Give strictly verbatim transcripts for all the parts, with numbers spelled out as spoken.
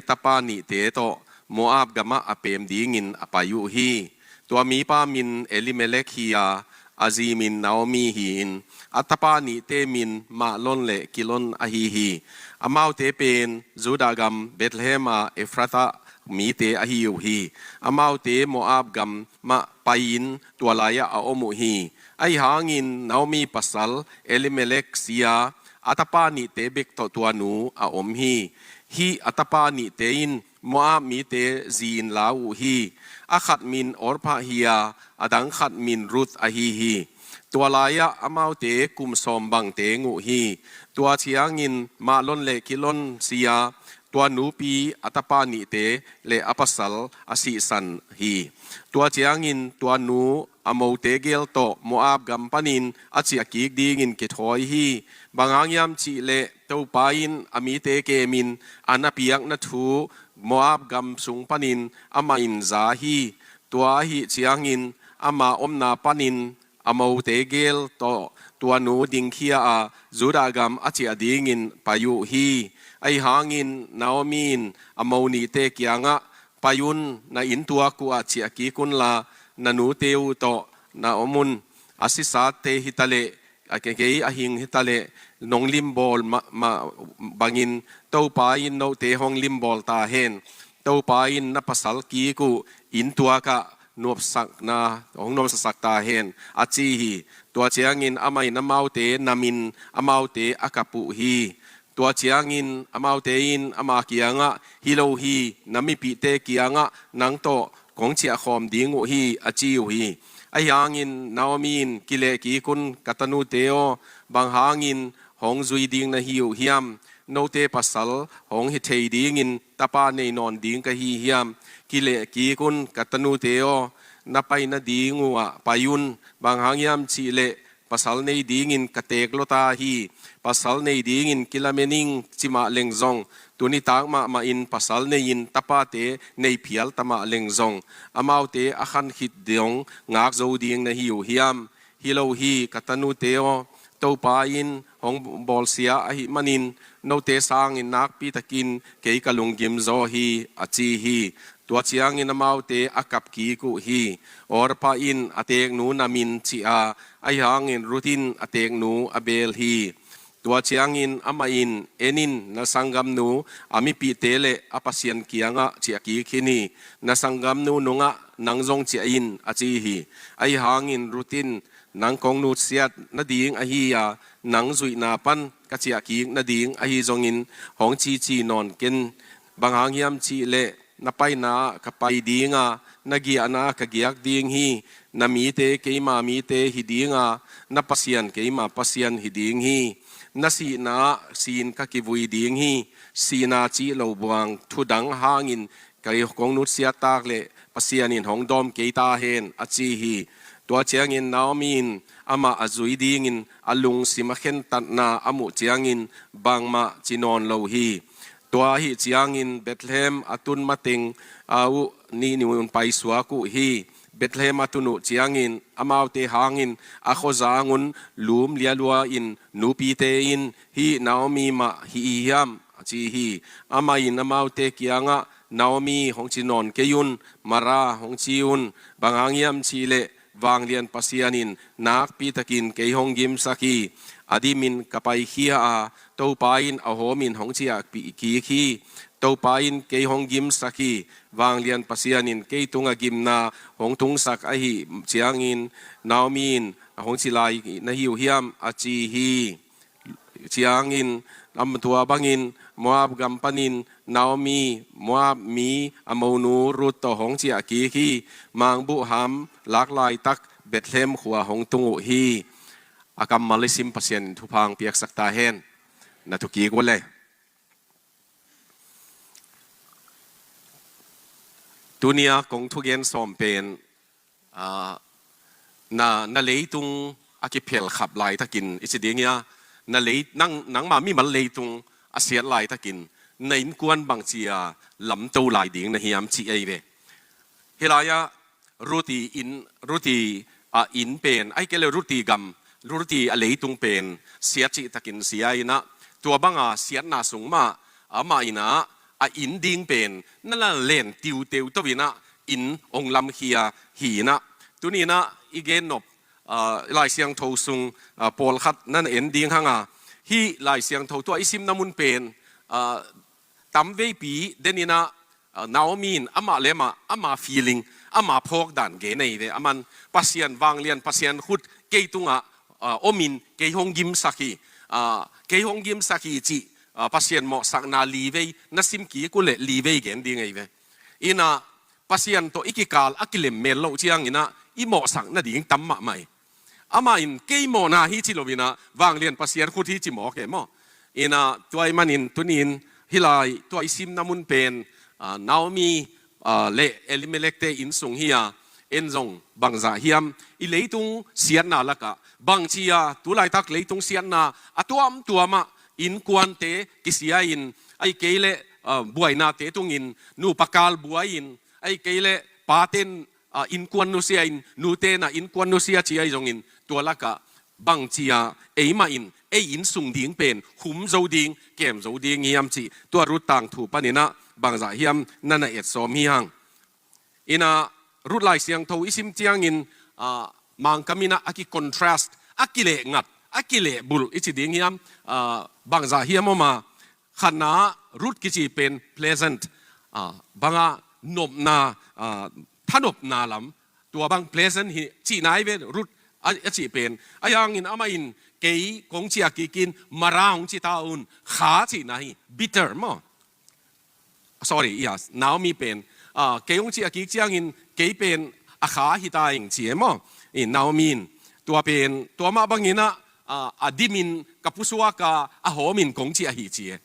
tapa nihte tawh Moab gamah a pem dingin a pai uh hi. Tua mipa min Elimelek hi-a, a zi min Naomi hi-in, a tapa nihte min Mahlon le Kilon ahi hi. Amaute pen Judah gam Bethlehem-a Ephratah mite ahi uh hi. Amaute Moab gam mah pai-in tua lai-ah a om uh hi. Ahi hangin Naomi pasal Elimelek si-a, a tapa nihte bek tawh tua nu a om hi. Hih a tapa nihte in Moab mite zi-in la uh hi. A khat min Orpah hi-a, a dang khat min Ruth ahi hi. Tua lai-ah amaute kum sawm bang teng uh hi. Tua ciangin Mahlon le Kilon si-a, tua nupi a tapa nihte le a pasal a sihsan hi. Tua ciangin tua nu a mote gel tawh Moab gam panin a ciah kik dingin kithawi hi. Bang hang hiam cih leh Topa in a mite kemin a na piakna thu Moab gam sung panin amah in za hi. Tua ahih ciangin ama omna panin a mote gel tawh tua nu dingkhia-a Judah gam a ciah dingin pai uh hi. Ahi hangin Naomi in a mo nihte kiangah, "Pai un, na inn tuak uhah ciah kik unla, na nute uh tawh na om un. A sisate hitaleh, a kei a hing hitaleh, nong limbawl mah, mah bangin Topa in note hong limbawl ta hen. Topa in na pasal kik uh inn tuakah nuamsakna hong nuamsasak ta hen," a ci hi. Tua ciangin amah in amaute namin amaute a kap uh hi. Tua ciangin amaute in ama kiangah, "Hi lo hi, na mipihte kiangah nang tawh kong ciahkhawm ding uh hi," a ci uh hi. Ahi hangin Naomi in, "Kileh kik un, ka tanute aw, bang hangin hong zui ding na hi uh hiam? Note pasal hong hi thei dingin tapa nei nawn ding ka hi hiam? Kileh kik un, ka tanute aw, na pai nading uhah pai un. Bang hang hiam cih leh pasal nei dingin ka teek lota hi. Pasal nei dingin kilamen ing ci mah leng zong, tuni tak mahmah in pasal nei-in tapate nei phial ta mah leng zong, amaute a khan khit dong ngak zo ding na hi uh hiam? Hi lo hi, ka tanute aw, Topa in hong bawlsia ahih manin note sangin nakpi takin kei ka lunggim zaw hi," a ci hi. Tua ciangin amaute a kap kik uh hi. Orpah in a teeknu namin cih a, ahi hangin Ruth in a teeknu a beel hi. Tua ciangin amah in, "En in, na sanggamnu a mipihte le a Pasian kiangah ciah kik khin hi. Na sanggamnu nungah nang zong ciah in," a ci hi. Ahi hangin Ruth in, "Nang kong nutsiat nading ahi a, nang zuihna pan ka ciah kik nading ahi zongin hong cici nawn ken. Bang hang hiam cih leh na paina ah ka pai ding a, na giahna ah ka giak ding hi. Na mite keima mite hi ding a, na Pasian keima Pasian hi ding hi. Na sihna ah si-in ka kivui ding hi. Sihna cih lo buang thu dang hangin kei kong nutsiat tak leh Pasian in hong dawm kei ta hen," a ci hi. Tua ciangin Naomi in amah a zui dingin a lungsim a khentatna a muh ciangin bangmah ci nawn lo hi. Tua ahih ciangin Bethlehem a tun mateng a uh nih nih un paisuak uh hi. Bethlehem a tun uh ciangin amaute hangin a khuazang un lum lialua in nupite in, "Hih Naomi mah hi hiam?" a ci hi. Amah in amaute kiangah, "Naomi hong ci nawn kei un, Mara hong ci un. Bang hang hiam cih leh vanglian Pasian in nakpi takin kei hong gimsak hi. A dimin ka paikhia a, Topa in a hawmin hong ciahpih kik hi. Topa in kei hong gimsak hi. Vanglian Pasian in kei tungah gimna hong tungsak ahih ciangin Naomi in hong ci lai na hi uh hiam?" a ci hi. Ciangin, am, tua bangin Moab gam panin Naomi, Moab mi a monu Ruth tawh hong ciah kik hi. Mangbuh ham lak laitak Bethlehem khua hong tung uh hi. A kammal i sim Pasian in thupha hong piaksak ta hen. Na thukik uh le. Tuni-a kong thugen sawm pen, aa, na, na leitung a kiphel khap laitakin i ci ding hi a, na lei, nang, nangma mimal leitung a siat laitakin na innkuan bangci-a lamto lai ding na hiam cih ahi ve. Hih lai-ah Ruth i inn, Ruth i, a, inn pen, ahih kei leh Ruth i gam, Ruth i a leitung pen siat cihtakin sia in ah, tua banga siatna sung mah amah in ah, a inn ding pen na na len tiuteu to in ah inn ong lamkhia hi in ah. Tuni in ah i gen nop, ah, Lai Siangtho sung, ah, pawlkhat na na en ding hang a, hih Lai Siangtho tua i simna mun pen, ah, tamveipi den in ah, ah, Naomi in amah le amah, ama feeling, ama phawk dan gen ahi ve. Aman Pasian vanglian, Pasian khut kei tungah, ah, om in kei hong gimsak hi, ah, kei hong gimsak hi cih, ah, Pasian mawhsakna li vei na sim kik uh leh li vei gen ding ahi ve. In ah Pasian tawh i kikal a kilem mel loh ciang in ah i mawhsak nading tam mahmah hi. Amah in kei mawhna hi ci lo in ah vanglian Pasian khut hi ci mawk e maw. In ah tua ahih manin tuni in hih lai tua i simna mun pen, ah, Naomi, ah, le Elimelek te inn sung hi a, en zong bangzah hiam, i leitung siatna lakah bangci a, tu laitak leitung siatna a tuamtuam ah innkuante kisia in, ahih kei leh, ah, buainate tungin nupa kal buai in, ahih kei leh pate'n, ah, innkuan nusia in, nute'n ah innkuan nusia ci ahi zongin tua lakah bangci a eimah in ei inn sung ding pen khum zo ding, kem zo ding hiam cih tua Ruth tangthu panin ah bangzah hiam na na et sawm hi hang. In ah Ruth Lai Siangtho i sim ciangin, ah, Mangkam in ah a ki-contrast, a kileh ngat, a kileh bulh i ci ding hiam, ah, bangzah hiam om a, khatna ah Ruth kici pen pleasant, ah, bang a nopna, ah, thanopna lam, tua bang pleasant hi cihna ahi ve Ruth a, a cih pen. Ahi hangin amah in kei kong ciah kik in Mara hong ci ta un, kha cihna hi, bitter maw. Sorry, yes, Naomi pen, ah, kei hong ciah kik ciangin kei pen a kha hi ta ing ci e maw. In Naomi in tua pen, tua mah bangin ah, ah, a dim in ka pusuak a, a hawm in kong ciah hi ci e.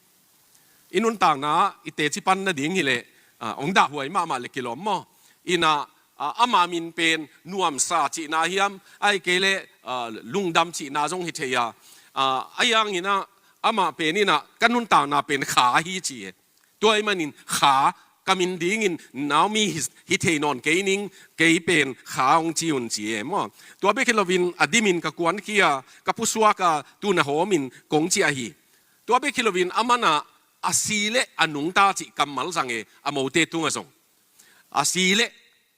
I nuntakna ah i teci pan nading hi leh, ah, hong dahhuai mahmah leh kilawm maw. In ah, ah, ama min pen nuamsa cihna hiam, ahih kei leh, ah, lungdam cihna zong hi thei a. Ah, ahi hangin ah amah pen in ah ka nuntakna pen kha hi ci e. Tua ahih manin kha ka min dingin Naomi hi, hi thei nawn kei ning, kei pen kha hong ci un ci e maw. Tua bek hi loin a dim in ka kuankhia, ka pusuak a, tu-in a hawm in kong ciah hi. Tua bek hi loin aman ah a si leh a nungta cih kammal zang e, a mote tungah zong. A si leh,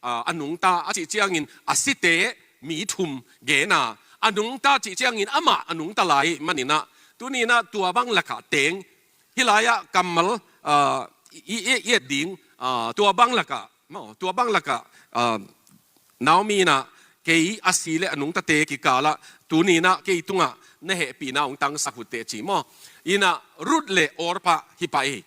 ah, a nungta a cih ciangin a site mi thum gen a, a nungta cih ciangin amah a nungta lai manin ah, tuni in ah tua bang lakah teng, hih lai ah kammal, ah, i, i, i et ding, ah, tua bang lakah, maw, tua bang lakah, ah, Naomi in ah kei a si leh a nungtate kikal ah tuni in ah kei tungah na hehpihna hong tangsak uh teh ci maw. In ah Ruth leh Orpah hi pah hi.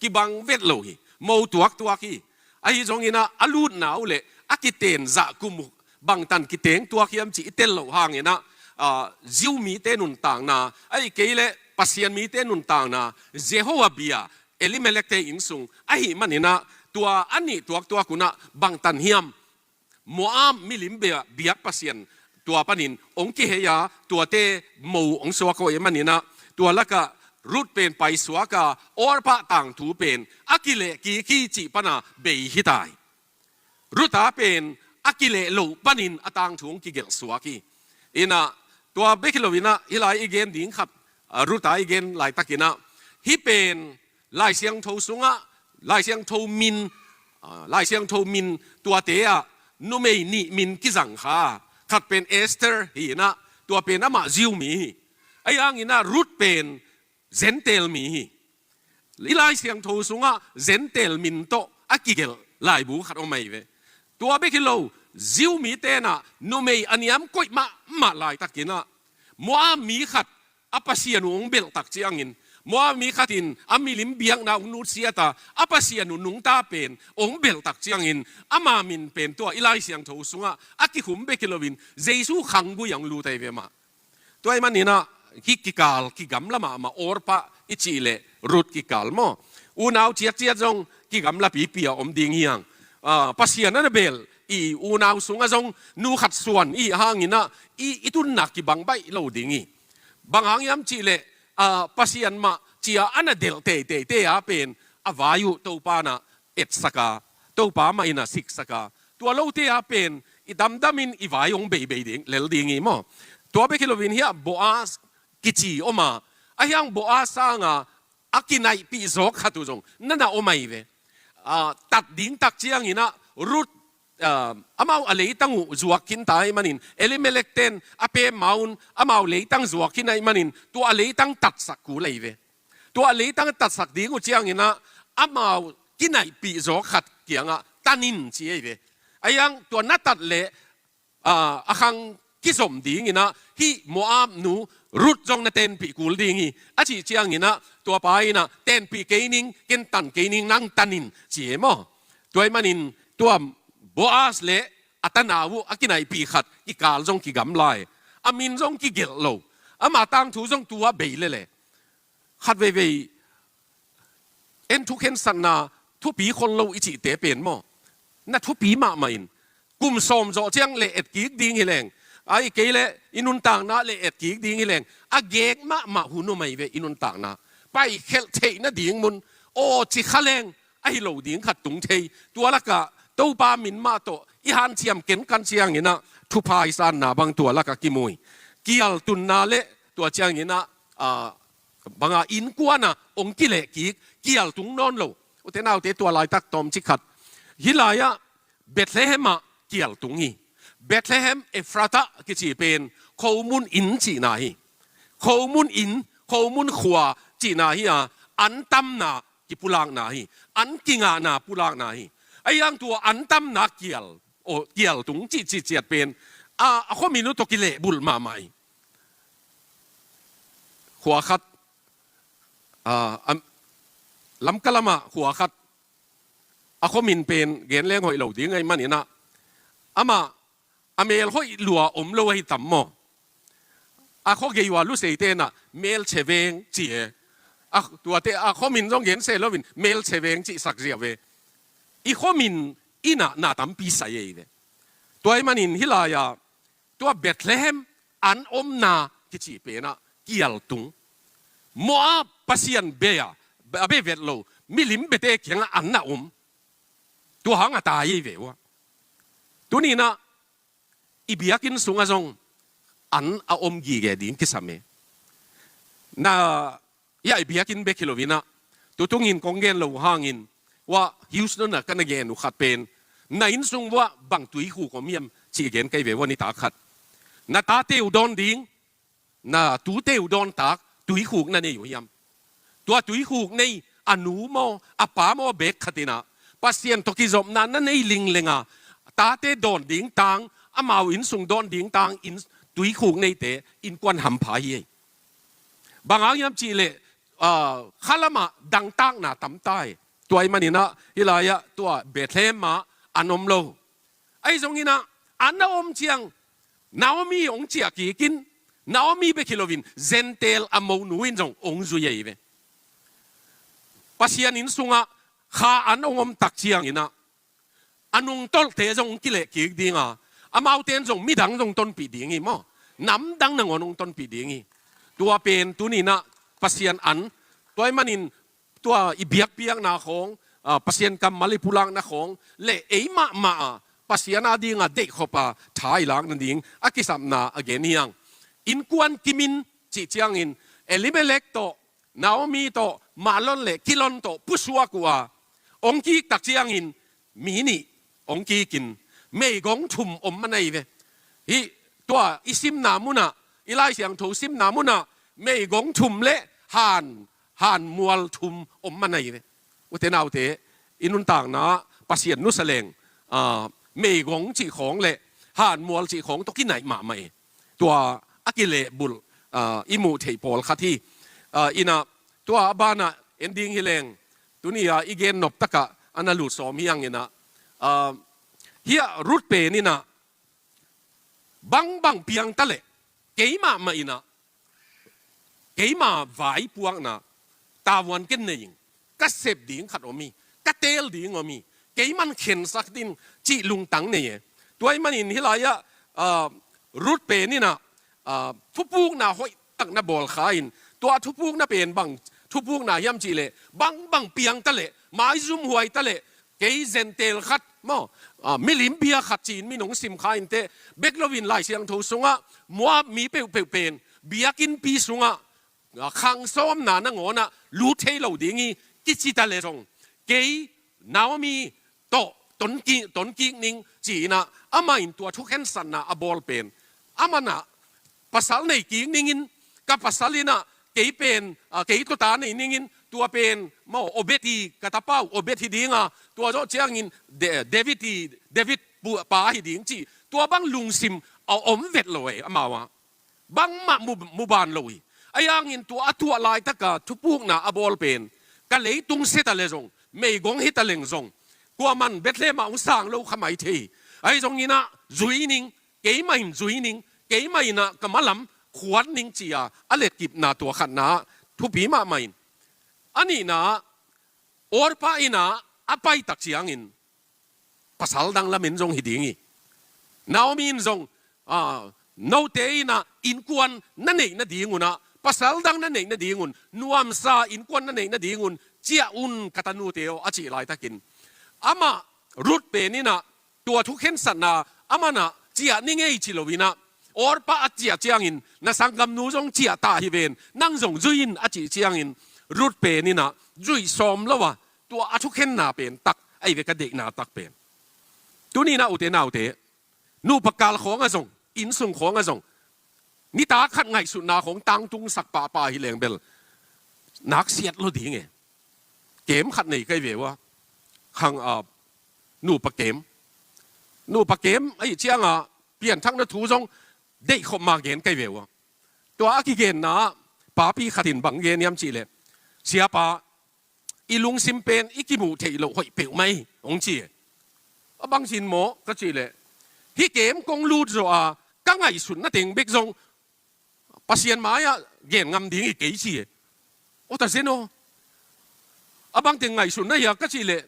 Kibang vet lo hi. Mo tuaktuak hi. Ahi zongin ah a lutna uh leh a kiten zah kum uh bangtan kiteng tuak hiam cih i tel loh hangin ah, ah, Jew mite nuntakna, ahih kei leh Pasian mite nuntakna, Jehovah bia, Elimelek te inn sung ahih manin ah tua a nih tuaktuak un ah bangtan hiam, Moab milim bia-, biak pasian tua panin hong kihei a, tuate mo hong suak uh ahih manin ah, tua lakah Ruth pen paisuak a, Orpah tangthu pen a kileh kik hi cih pan a bei hi ta hi. Ruth a pen a kileh loh panin a tangthu hong kigelh suak hi. In ah tua bek hi loin ah hih lai i gen ding khat, ah, Ruth a i gen laitakin ah, hih pen Lai Siangtho sungah, Lai Siangtho min, ah, Lai Siangtho min tuate ah numei nih min kizang kha. Khat pen Esther hi in ah, tua pen amah Jew mi hi. Ahi hangin ah Ruth pen Gentile mi hi. I Lai Siangtho sungah Gentile min tawh a kigelh laibu khat om ahi ve. Tua bek hi lo, Jew mite'n ah numei a niam koih mahmah laitakin ah, Moab mi khat a pasian uh hong belh tak ciangin, Moab mi khat in a milim biakna hong nutsiat a, a pasian uh nungta pen hong belh tak ciangin, ama min pen tua i Lai Siangtho sungah a kikhum bek hi loin Jesu khanggui ah hong lut ahi ve mah. Tua ahih manin ah hih kikal kigamla mahmah, Orpah i cih leh Ruth kikal maw. Unau ciatciat zong kigamla pipi a om ding hi hang. Ah, Pasian a na belh i unau sungah zong nu khat suan i hih hangin ah i, i tunna kibang baih lo ding hi. Bang hang hiam cih leh, ah, Pasian mah ci a a na delh teiteite a pen a vai uh Topa in ah etsak a, Topa mah in ah siksak a. Tua lote a pen i damdamin i vai hong beibei ding, lel ding hi maw. Tua bek hi loin hiah Boaz kici om a, ahi hang Boaz sangin a kinaihpih zawk khat uh zong na na om ahi ve. Ah, tat ding tak ciangin ah Ruth, ah, amau a leitang uh zuak khin ta ahih manin, Elimelek ten a pem ma un amau leitang zuak khin ahih manin, tua a leitang tatsak kul ahi ve. Tua a leitang tatsak ding uh ciangin ah amau kinaihpih zawk khat kiangah tan in ci ahi ve. Ahi hang tua na tat leh, ah, a khang kizom dingin ah hih Moab nu Ruth zong na tenpih kul ding hi, a cih ciangin ah tua pa in ah, tenpih kei ning, ken tan kei ning, nang tan in, ci hi maw. Tua ahih manin tua Boaz le a tanau uh a kinaihpih khat kikal zong kigamla hi. A min zong kigelh lo. Ama tangthu zong tua bei lel e. Khat veivei en thukhensatna thupi khol lo i cihte pen maw, na thupi mahmah in, kum sawm zawh ciang le et kik ding hi leng, ahih kei leh i nuntakna le et kik ding hi leng, a gek mahmah hun om ahi ve i nuntakna. Paikhelh theih nading mun, aw ci kha leng ahi lo ding khat tung thei. Tua lakah Topa min mah tawh i hanciam kenkan ciangin ah thupha i sanna bang tua lakah kimu hi. Kial tunna le tua ciangin ah, ah, banga innkuan ah hong kileh kik, kial tung nawn lo. U te nau te, tua laitak tawmcik khat, hih lai-ah Bethlehem ah kial tung hi. Bethlehem Efrata kici pen khomun inn cihna hi. Khomun inn, khomun khua cihna hi a, an tamna kipulakna hi. An kingahna pulakna hi. Ahi hang tua an tamna kial, aw, kial tung cih, cih ciat pen, a, a khuamin uh tawh kilehbulh mahmah hi. Khua khat, a, am, Lamka lamah khua khat, a khuamin pen gen leng hoih lo ding ahih manin ah, amah a mel hoih lua om lo ahi tam maw. A khua gei ua Lusei ten ah Melcheveng ci e. A, tuate a khuamin zong gen se loin Melcheveng cihsak ziau ve. I khuamin in ah na tampi sai ahi ve. Tua ahih manin hih lai-ah tua Bethlehem an omna kici pen ah kial tung. Moab pasian bei a, a bei vet lo, milim biate kiangah an na om. Tua hang a tai ahi ve ua. Tuni-in ah i biakinn sungah zong an a om gige ding kisam e. Na, ya, i biakinn bek hi loin ah, tu tungin kong gen lo hangin, ua, Houston ah ka na gen uh khat pen, na inn sung uah bang tuikhuk om hiam cih gen kei ve ua, nitak khat. Na tate uh dawn ding, na tute uh dawn tak tuikhuk na nei uh hiam? Tua tuikhuk nei a nu maw, a pa maw, bek khat in ah Pasian tawh kizopna na nei lingleng a, tate dawn ding tang, amau inn sung dawn ding tang, inn, tuikhuk neite innkuan hampha hi ei. Bang hang hiam cih leh, ah, khalam ah dangtakna tam ta hi. Tua ahih manin ah hih lai-ah tua Bethlehem ah an om lo. Ahi zongin ah, an na om ciang, Naomi hong ciah kik in, Naomi bek hi loin Gentile a monu in zong hong zui ahi ve. Pasian inn sungah kha an hong om tak ciangin ah, a nungtolhte zong hong kileh kik ding a, amaute in zong midang zong tonpih ding hi maw. Namdang nangawn hong tonpih ding hi. Tua pen tuni-in ah Pasian an, tua ahih manin tua i biakpiakna khawng, ah, Pasian kammal i pulakna khawng, le ei mahmah a Pasian a dingah deihkhop a tha i lak nading a kisapna a gen hi hang. Innkuan kimin cih ciangin Elimelek tawh, Naomi tawh, Mahlon le Kilion tawh pusuak uh a, hong kik tak ciangin mi nih hong kik in, meigong thum om man ahi ve. Hih tua i simna munah, i Lai Siangtho simna munah meigong thum le han, han mual thum om man ahi ve. U te nau te, i nuntakna Pasian nusia leng, ah, meigong cih khawng le han mual cih khawng tawh kinaih mahmah hi. Tua a kilehbulh, ah, i muh theih pawlkhat hi. Ah, in ah, tua a banah en ding hi leng, tuni-a i gen nop takah a na lut sawm hi hang in ah, ah, hih Ruth pen in ah, bangbang piang ta leh, keimah mah in ah, keima vaipuakna, tavuan ken nei ing, ka sep ding khat om hi, ka teel ding om hi, keiman khensak ding cih lungtang nei e. Tua ahih manin hih lai-ah, ah, Ruth pen in ah, ah, thupukna hoih tak na bawl kha in, tua thupukna pen bang thupukna hiam cih leh, bangbang piang ta leh, maizum huai ta leh, kei Gentile khat maw, ah, milim bia khat ci-in min hong sim kha inteh, bek loin Lai Siangtho sungah Moab mi peuhpeuh pen biakinnpi sungah ah, khang sawmna nangawnah lut thei lo ding hi, kici ta le zong, kei Naomi tawh ton kik, ton kik ning ci-inah amah in tua thukhensatna a bawl pen, amanah pasal nei kik ningin, ka pasal inah kei pen, ah, kei tuta nei ningin, tua pen maw Obed hi, ka tapa uh Obed hi dinga, tua zawh ciangin De-, David hi, David pu-, pa hi ding ci, tua bang lungsim a om vet lo e, amau ah bangmah mu, muban lo hi. Ahi hangin tua a tuah laitaka thupukna a bawl pen, ka leitung se ta le zong, meigong hi ta leng zong, kuaman Bethlehem ah hong sang lo kha mai thei. Ahi zonginah zui ning, keimah in zui ning, keimah inah ka malam khuat ning ci-a a letkipna tua khatna ah thupi mahmah in. A nihna ah, Orpah inah a paitak ciangin pasal dang lamen zong hi ding hi. Naomi in zong, ah, note inah innkuan na neih nadingunah, pasal dang na neih nadingun, nuamsa innkuan na neih nadingun ciah un, ka tanute aw, a cih laitakin, amah Ruth pen inah tua thukhensatna amanah ciah ni ngei ci loinah, Orpah a ciah ciangin, na sanggamnu zong ciah ta hi ven, nang zong zui in a cih ciangin, Ruth pen inah zuih sawm lo a, tua a thukhenna pen tak ahi ve, ka deihna tak pen. Tuninah ute naute, nupa kal khawngah zong, innsung khawngah zong, nitak khat ngaihsutna khawng tangtungsak pahpah hi leng bel, naksiat lo ding e. Kem khat nei kai ve uh a, khang, ah, nupa kem. Nupa kem ahi ciangah pianthakna thu zong deihkhop ma gen kai ve uh a. Tua a kigenna ah papi khat in bang gen hiam cihleh, Siapa, i lungsim pen i kimuh theih loh hoih peuhmah hi, hong ci e. A bangzin maw ka cihleh, hih kem kong lut zawh a, ka ngaihsutna teng bek zong Pasian mai-ah gen ngam ding hi kei ci e. Aw ta zen aw. A bangteng ngaihsutna hia ka cihleh,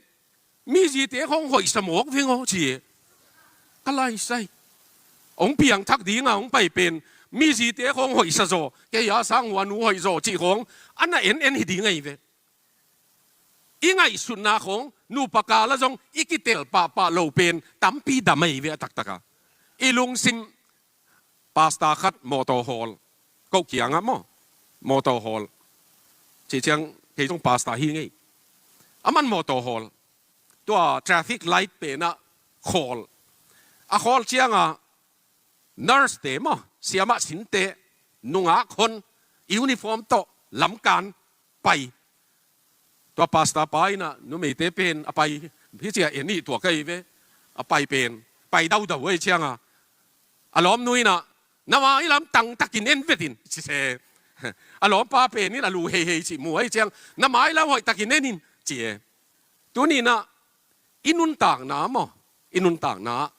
mizite khawng hoihsa mawk veng aw ci e. Ka laisai. Hong piangthak dinga hong pai pen, mizite khawng hoihsa zaw, kei a sang uh a nu hoih zaw cih khawng a na en en hi ding ahi ve. I ngaihsutna khawng nupa kala zong i kitel pahpah lo pen tampi dam ahi ve a taktaka. I lungsim, pastor khat mawtaw hawl, ko kiangah maw, mawtaw hawl. Cih ciang kei zong pastor hi ngei. Aman mawtaw hawl, tua traffic light penah khawl. A khawl ciangah nurse te maw, siamah sinte, nungak hon, uniform tawh lamkan pai. Tua pastor pa inah numeite pen a pai, hi cia en ih tua ka hi ve. A pai pen pai daudau ahi cianga a lawmnu inah, na mai lam tangtakin en vetin ci se. A lawmpa pen in a lu heihei cih mu ahi ciang, na mai lam hoihtakin en in ci e. Tuninah i nuntakna maw, i nuntakna ah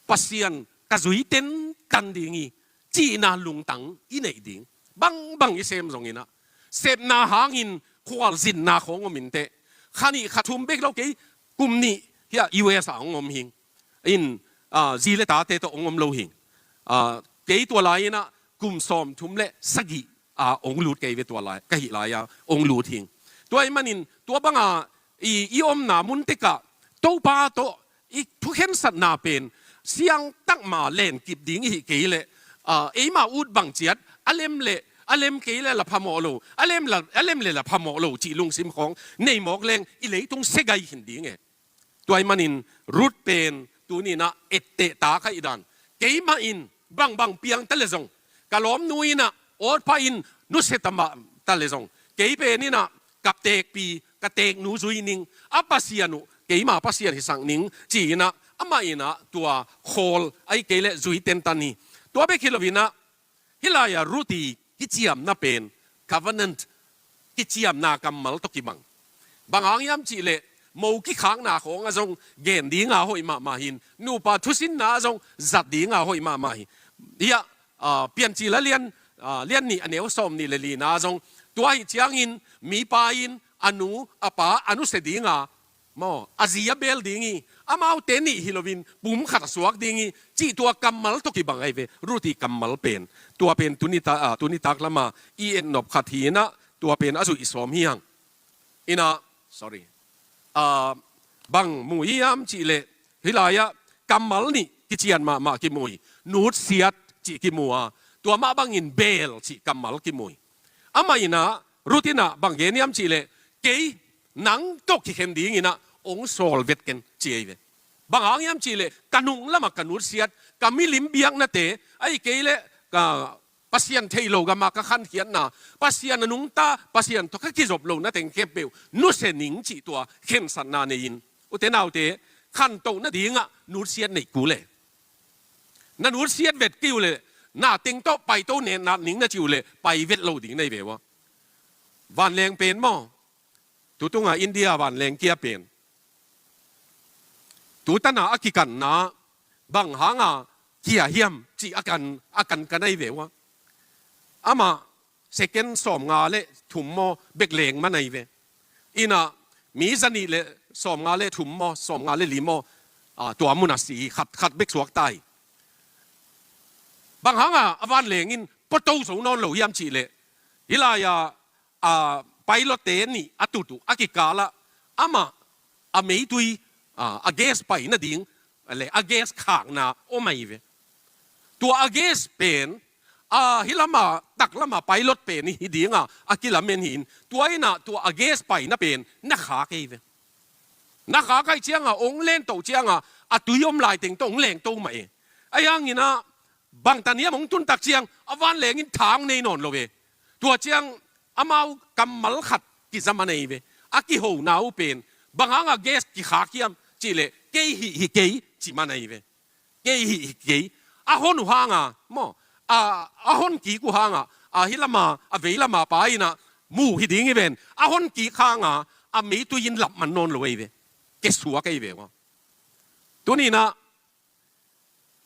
Pasian ka zui tentan ding hi cihna lungtang i neih ding. Bangbang i sem zonginah, sepna hangin khualzinna khawng om inteh. Kha nih kha thum bek lo kei, kum nih hiah U S a hong om hing. In, ah, zi le tate tawh hong om lo hing. Ah, kei tua lai-inah kum sawmthum le sagih a hong lut kei ve, tua lai ka hih lai-a hong lut hing. Tua ahih manin tua banga i, i omna mun tekah Topa tawh i thukhensatna pen siangtak ma lenkip ding i hih kei leh, ah, eima ut bang ciat a lem le, a lem kei le la phamawh lo, a lem la, a lem le la phamawh lo cih lungsim khawng nei mawk leng i leitung segai khin ding e. Tua ahih manin Ruth pen tuninah etteh ta kha i dan. Keimah in bangbang piang ta le zong, ka lawmnu inah Orpah in nusia ta mah ta le zong, kei pen inah ka teekpi, ka teeknu zui ning, a Pasian uh keima Pasian hisak ning ci-inah amah inah tua khawl ahi kei leh zui tentan hi. Tua bek hi loinah hih lai-ah Ruth i kiciamna pen covenant, kiciamna kammal tawh kibang. Bang hang hiam cihleh mo kikhakna khawngah zong gen dinga hoih mahmah hin, nupa thusinna zong zat dinga hoih mahmah hi. Hiah, ah, Piancil a lian, ah, lian nih a neu sawm nih le lina zong, tua ahi ciangin mipa in a nu a pa a nusia dinga maw, a zi a beel ding hi, amaute nih hi loin pum khat a suak ding hi cih tua kammal tawh kibang ahi ve, Ruth i kammal pen. Tua pen tuni ta, ah, tuni tak lama i etnop khat hi inah tua pen a zuih sawm hi hang. Inah, sorry. Ah, bang mu hiam cihleh hih lai-ah kammal nih kician mahmah kimu hi. Nutsiat cih kimu a, tua mah bangin beel cih kammal kimu hi. Amah in ah, Ruth in ah bang gen hiam cih leh, kei nang tawh kikhen dingin ah hong sawl vet ken, ci ahi ve. Bang hang hiam cih leh, ka nung lamah ka nutsiat, ka milim biaknate, ahih kei leh ka Pasian theih loh gamah ka khankhiatna, Pasian a nungta, Pasian tawh ka kizop lohna teng khempeuh nusia ning cih tua khensatna nei in. Ute naute, khantoh nadingah nutsiat neih kul e. Na nutsiat vet kei uh leh, na teng tawh paito nat ning na cih uh leh, pai vet lo ding na hi ve ua. Vanleng pen maw, tu tungah India vanleng kia pen, tu tana a kikanna bang hanga kia hiam cih a kan, a kan ka nei ve ua. Amah second sawmnga le thum maw bek leng man ahi ve. Inah mi zanih le sawmnga le thum maw, sawmnga le li maw, ah, tua munah si, khat, khat bek suak ta hi. Bang hanga a vanleng in pua to zo nawn lo hiam cih leh, hih lai-ah, ah, pilot-te nih a tut uh a kikalah amah a meitui, ah, a gas pai nading le a gas khakna om ahi ve. Tua a gas pen, ah, hih lama, tak lama pilot pen hi dinga a kilamen hi in, tua inah tua a gas paina pen na khak ahi ve. Na khak ahih cianga hong lento cianga a tui om lai teng tawh hong lengto mah e. Ahi hanginah bangtan hiam hong tuntak ciang a vanleng in tha hong nei nawn lo e. Tua ciang amau kammal khat kiza man ahi ve. A kihona uh pen, bang hanga gas kikhak hiam cih leh, kei hih hi kei, ci man ahi ve. Kei hih hi kei. A hon uh hanga maw, a, a hon kik uh hanga, a hih lama, a vei lama pa inah mu hi ding hi ven. A hon kik hanga a meitui in lap man nawn lo ahi ve. Kia suak ahi ve maw. Tuninah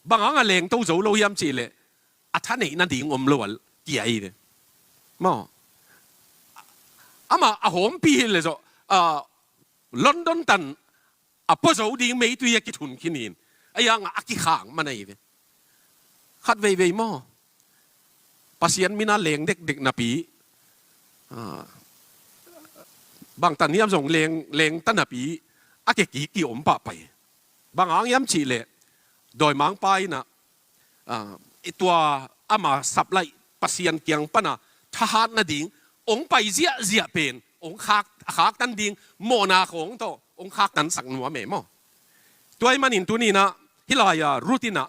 bang hanga lengto zo lo hiam cih leh, a tha neih nading om lo a kia ahi ve. Maw. Amah a hawmpi hi leh zawh, ah, London tan a pua zo ding meitui a kithun khin hi in. Ahi hanga a kikhak man ahi ve. Khat veivei maw, Pasian mina leng dekdek napi, ah, bangtan hiam zong leng, leng ta napi, a kekiki om pahpah hi. Bang hang hiam cih leh, dawimangpa inah, ah, i tua ama sap laih Pasian kiang pana thahat nading hong pai ziahziah pen hong khak, a khaktan ding mawhna khawng tawh hong khaktansak nuam e maw. Tua ahih manin tuninah hih lai-a Ruth inah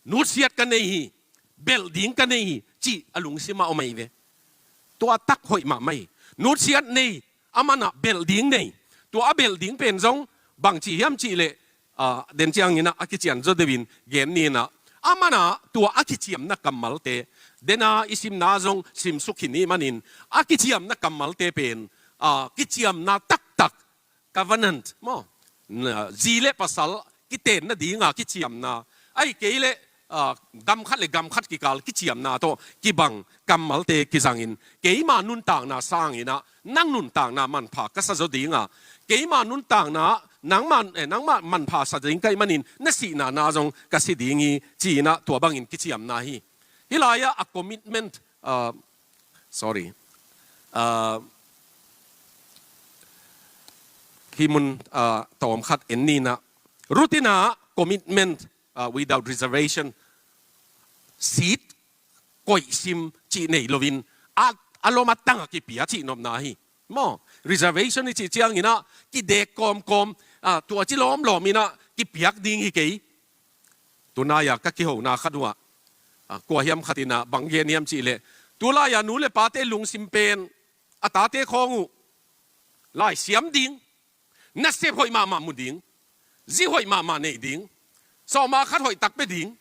nutsiat ka nei hi, belh ding ka nei hi, cih a lungsimah om ahi ve. Tua tak hoih mahmah hi. Nutsiat nei, a manah belh ding nei. Tua a belh ding pen zong bangci hiam cih leh, ah, den cianginah a kician zaw deuhin gen ninah, a manah tua a kiciamna kammalte, dena i simna zong simsuk hi ni manin, a kiciamna kammalte pen, ah, kiciamna taktak, covenant maw, na, zi le pasal kiten nadinga kiciamna, ahih kei leh, ah, gam khat le gam khat kikal kiciamna tawh kibang kammalte kizangin, keima nuntakna sanginah nang nuntakna manpha ka sa zaw dinga, keima nuntakna nangmah, eh, nangmah manpha sa ding ka hih manin na sihna na zong ka si ding hi, ci-inah tua bangin kiciamna hi. Hih lai-ah a commitment, ah, sorry. Ah, hih mun, ah, tawm khat en ninah. Ruth inah commitment, ah, without reservation, seat, koihsim cih nei loin, a, a lom a tanga kipia cih nopna hi. Maw, reservation i cih cianginah kidek kawmkawm, ah, tua ci lawmlawm inah kipiak ding hi kei. Tunai-a ka kihona khat uhah, ah, kua hiam khat inah bang gen hiam cih leh, tulai-a nu le pate lungsim pen a tate khawng uh laisiam ding, nasep hoih mahmah mu ding, zi hoih mahmah neih ding, sawma khat hoih tak pia ding,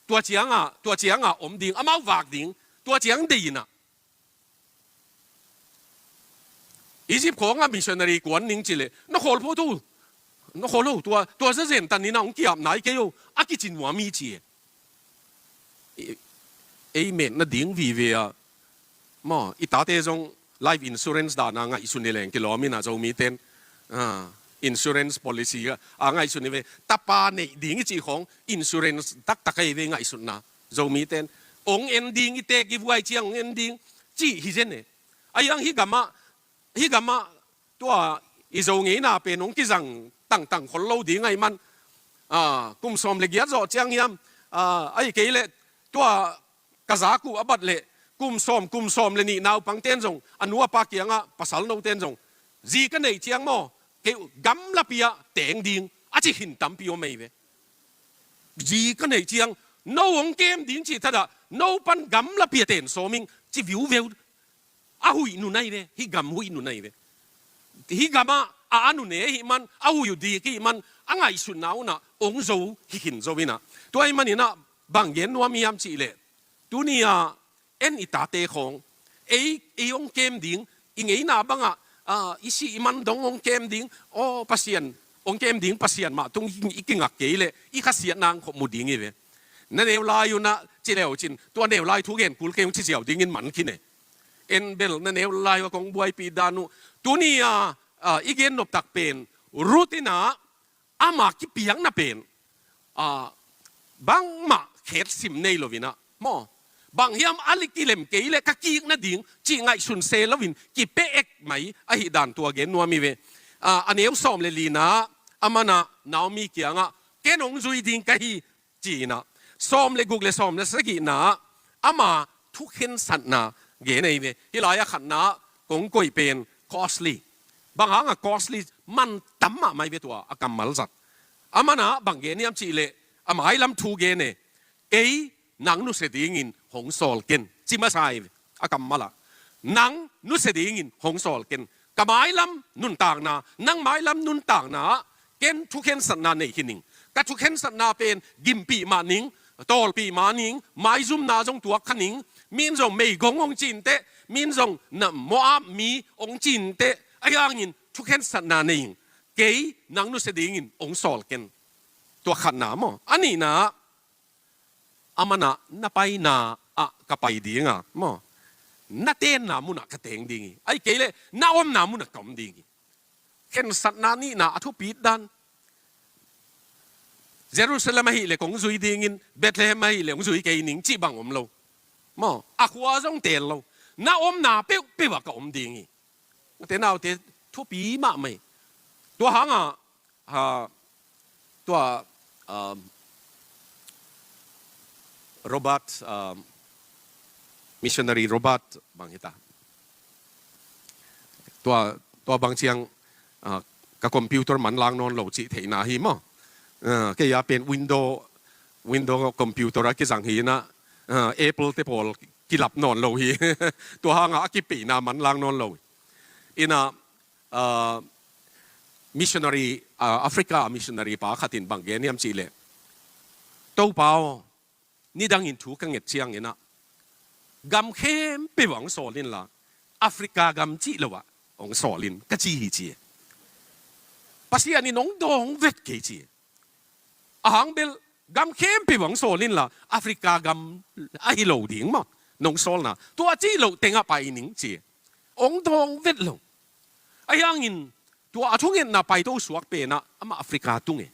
tua cianga, tua cianga om ding, amau vak ding, tua ciang dei inah. Egypt khawngah missionary kuan ning cih leh, na khawl phot uh, na khawl uh, tua, tua zazen taninah hong ki-ap nai kei uh, a kici nuam hi ci e. Ei, ei met nading vive a, maw, i tate zong life insurance dana ngaihsun hi leng kilawm inah Zomite'n, ah, insurance policy a, a ngaihsun hi ve. Tapa neih ding i cih khawng insurance taktak ahi ve ngaihsutna. Zomite'n hong en ding, i teek i vuai ciang hong en ding cih hi zen e. Ahi hang hih gamah, hih gamah tua i Zo ngeina pen hong kizang tangtang khol lo ding ahih man, ah, kum sawm le giat zawh ciang hiam, ah, ahih kei leh tua ka zak uh a bat leh kum sawm, kum sawm le nih naupang ten zong, a nu a pa kiangah pasal no ten zong, zi ka neih ciang maw, kei gamlapi ah teng ding a ci khin tampi om ei ve. Zi ka neih ciang no hong kem ding cih thadah, no pan gamlapi ah ten sawm ing ci viuveu. A huih nu nai ve, hih gam huih nu nai ve. Hih gamah a, a nune hih man, a huih uh dik hih man, a ngaihsutna unah hong zo hi khin zo inah. Tua hih maninah bang gen nuam hiam cihleh, tuni-ah en i tate khawng, ei, ei hong kem ding, i ngeina bangah, ah, i sih i man dong hong kem ding, aw Pasian, hong kem ding Pasian mah tung i kingak kei leh i khasiat nang khop mu ding hi ve. Na neu lai unah ci leu cin, tua neu lai thu gen kul kei hong ci ziau dingin man khin e. En bel na neu lai uh a kong buaipih dan uh. Tuni-a, ah, i gen noptak pen Ruth inah ama kipiakna pen, ah, bangmah khetsim nei lo inah maw, bang hiam a li kilem kei leh ka kik nading cih ngaihsun se loin kipia ek mai ahih dan tua gen nuam hi ve. Ah, a neu sawm le lina, amanah Naomi kiangah ken hong zui ding ka hi ci inah, sawm le guk le sawm le sagihna ah ama thukhensatna gen ei ve. Hih lai-ah khatna ah kong koih pen costly. Bang hangah costly? Mantam mahmah hi ve tua a kammal zat. Amanah bang gen hiam cihleh, a mailam thu gen e. Kei nang nusia dingin hong sawl ken, ci masa hi ve a kammal ah. Nang nusia dingin hong sawl ken. Ka mailam nuntakna, nang mailam nuntakna ah ken thukhensatna nei khin ing. Ka thukhensatna pen gimpih mah ning, tawlpih mah ning, maizumna zong tuak kha ning, min zong meigong hong cinteh, min zong na Moab mi hong cinteh, ahi hangin thukhensatna nei ing. Kei nang nusia dingin hong sawl ken. Tua khatna maw. A nihna ah, amanah na paina ah ka pai ding a maw, na tenna munah ka teng ding hi. Ahih kei leh na omna munah ka om ding hi. Khensatna nihna a thupit dan. Jerusalem ahih leh kong zui dingin, Bethlehem ahih leh hong zui kei ning cih bang om lo. Maw, a khua zong tel lo. Na omna peuhpeuh ah ka om ding hi. Ute naute, thupi mahmah hi. Tua hangah, ha, tua, um, Robert, um, missionary Robert bang hita. Tua, tua bang ciang, ah, ka computer manlang nawn lo cih theihna hi maw. Ah, kei a pen Window, Window computer a kizang hi inah, ah, Apple te pawl kilap nawn lo hi. Tua hangah a kipeina manlang nawn lo hi. Inah, ah, missionary, ah, Africa missionary pa khatin bang gen hiam cihleh, Topa aw, nidangin thu ka nget cianginah gam khempeuh ah hong sawl inla, Africa gam cih lo ah hong sawl in ka ci hi ci. Pasian in hong dawng vet kei ci. A hang bel gam khempeuh ah hong sawl inla, Africa gam ahi lo ding maw nong sawlna, tua cih loh tengah pai ning ci. Hong dawng vet lo. Ahi hangin tua a thungetna paito suak penah amah Africa tung e.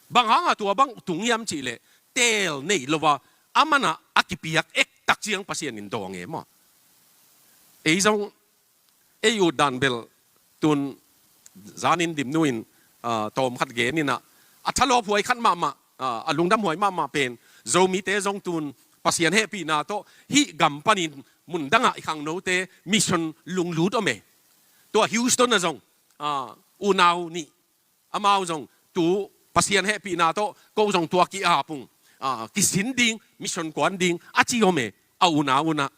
Bang hangah tua bang tung hiam cihleh, teel nei lo a, amanah a kipiak ektak ciang Pasian in dawng e maw. Ei zong, ei ut dan bel tun zanin Dimnu in, ah, tawm khat gen inah, a thalawphuai khat mahmah, ah, a lungdamhuai mahmah pen, Zomite zong tun Pasian hehpihna tawh hih gam panin mundangah i khangnote mission lunglut om e. Tua Houston ah zong, ah, unau nih, amau zong tu Pasian hehpihna tawh ko zong tua ki-ap ung, ah, kisin ding, mission kuan ding a ci om e, a unau unah.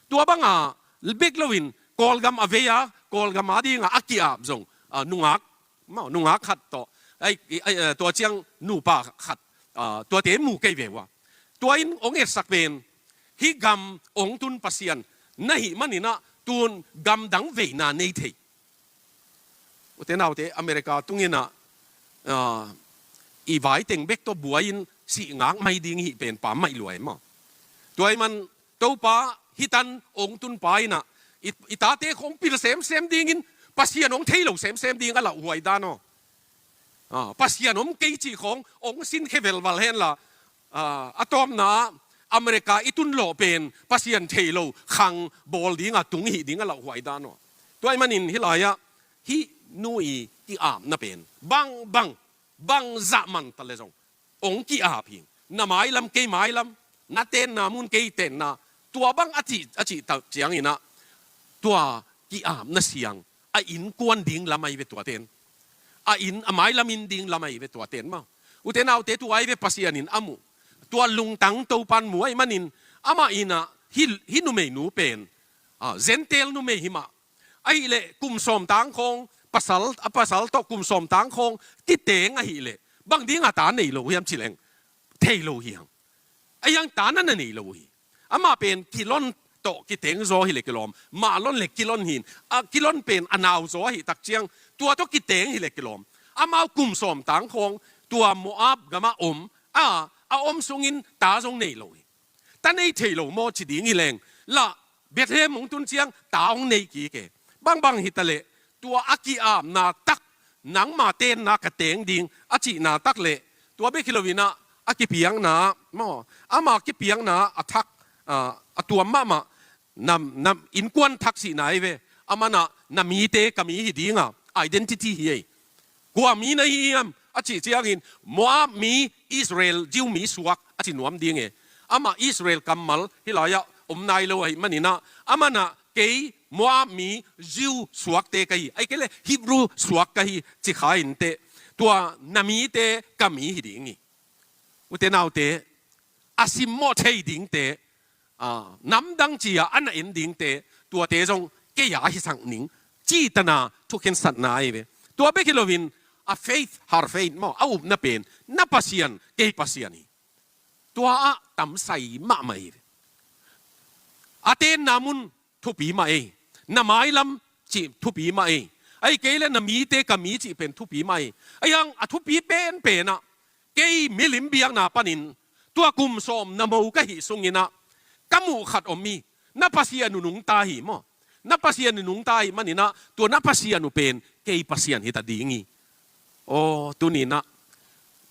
Tua banga bek loin Kawlgam a vei-a, Kawlgam a dinga a ki-ap zong, ah, nungak, maw, nungak khat tawh, ai, ai, eh, tua ciang nupa khat, ah, tuate mu kei ve uh a. Tua in hong etsak pen, hih gam hong tun Pasian na hih maninah tun gamdang veina nei thei. Ute naute, America tunginah, ah, i vaiteng bek tawh buai-in sih ngak mai ding hih pen pammaih lua e maw. Tua ahih man Topa, hih tan hong tunpa inah i, i tate khawng pil semsem dingin, Pasian hong thei lo semsem ding a lauhuai dan aw. Ah, Pasian om kei cih khawng hong sinkhia velval henla, ah, a tawpna America i tun lawh pen Pasian thei lo khang bawl dinga tung hih ding a lauhuai dan aw. Tua ahih manin hih lai-ah hih nu i ki-apna pen bang, bang, bang zah man ta le zong hong ki-ap hi. Na mailam kei mailam, na tenna mun kei tenna, tua bang a cih, a cih tak ciangin ah, tua ki-apna siang a innkuan ding lam ahi ve tuate in. A inn, a mailam inn ding lam ahi ve tuate in maw. Ute naute, tua ahi ve Pasian in a muh. Tua lungtang Topan mu ahih manin, amah in ah hih, hih numeinu pen, ah, Gentile numei hi mah. Ahih leh kum sawm tang khawng, pasal, a pasal tawh kum sawm tang khawng kiteng ahih leh, bang ding a ta nei lo hiam ci leng, thei lo hi hang. Ahi hang ta na na nei lo hi. Amah pen kilon tawh kiteng zaw hi leh kilawm. Mahlon leh kilon hi in. A kilon pen a nau zaw ahih tak ciang, tua tawh kiteng hi leh kilawm. Amau kum sawm tang khawng tua Moab gamah om a, a om sungin ta zong nei lo hi. Ta nei thei lo maw ci ding hi leng, lah Bethlehem hong tun ciang ta hong nei kik e. Bangbang hi ta leh, tua a ki-apna tak, nangma tenna ka teng ding a cihna tak leh, tua bek hi loin ah, a kipiakna maw, ama kipiakna a thak, ah, a tuam mahmah, na, na innkuan thak sihna ahi ve. Aman ah na mite ka mi hi ding a, identity hi ei. Kua mi na hi hiam a cih ciangin, Moab mi, Israel, Jew mi suak a ci nuam ding e. Amah Israel kammal hih lai-ah om nai lo ahih manin ah, aman ah kei Moab mi, Jew suakte ka hi, ahih kei leh Hebrew suak ka hi ci kha inteh, tua na mite ka mi hi ding hi. Ute naute, a simmawh thei dingte, ah, namdang ci-a a na en dingte, tuate zong kei a hisak ning, cih tana thukhensatna ahi ve. Tua bek hi loin, a faith, her faith maw, a upna pen, na Pasian, kei Pasian hi. Tua ah tamsai mahmah hi ve. A tenna mun thupi mah ei. Na mailam cih thupi mah ei. Ahih kei leh na mite ka mi cih pen thupi mah ei. Ahi hang a thupi penpen ah, kei milim biakna panin, tua kum sawm na mo ka hih sungin ah, ka muh khat om hi, na Pasian uh nungta hi maw. Na Pasian uh nungta ahih manin ah, tua na Pasian uh pen kei Pasian hi ta ding hi. Aw, tuni-in ah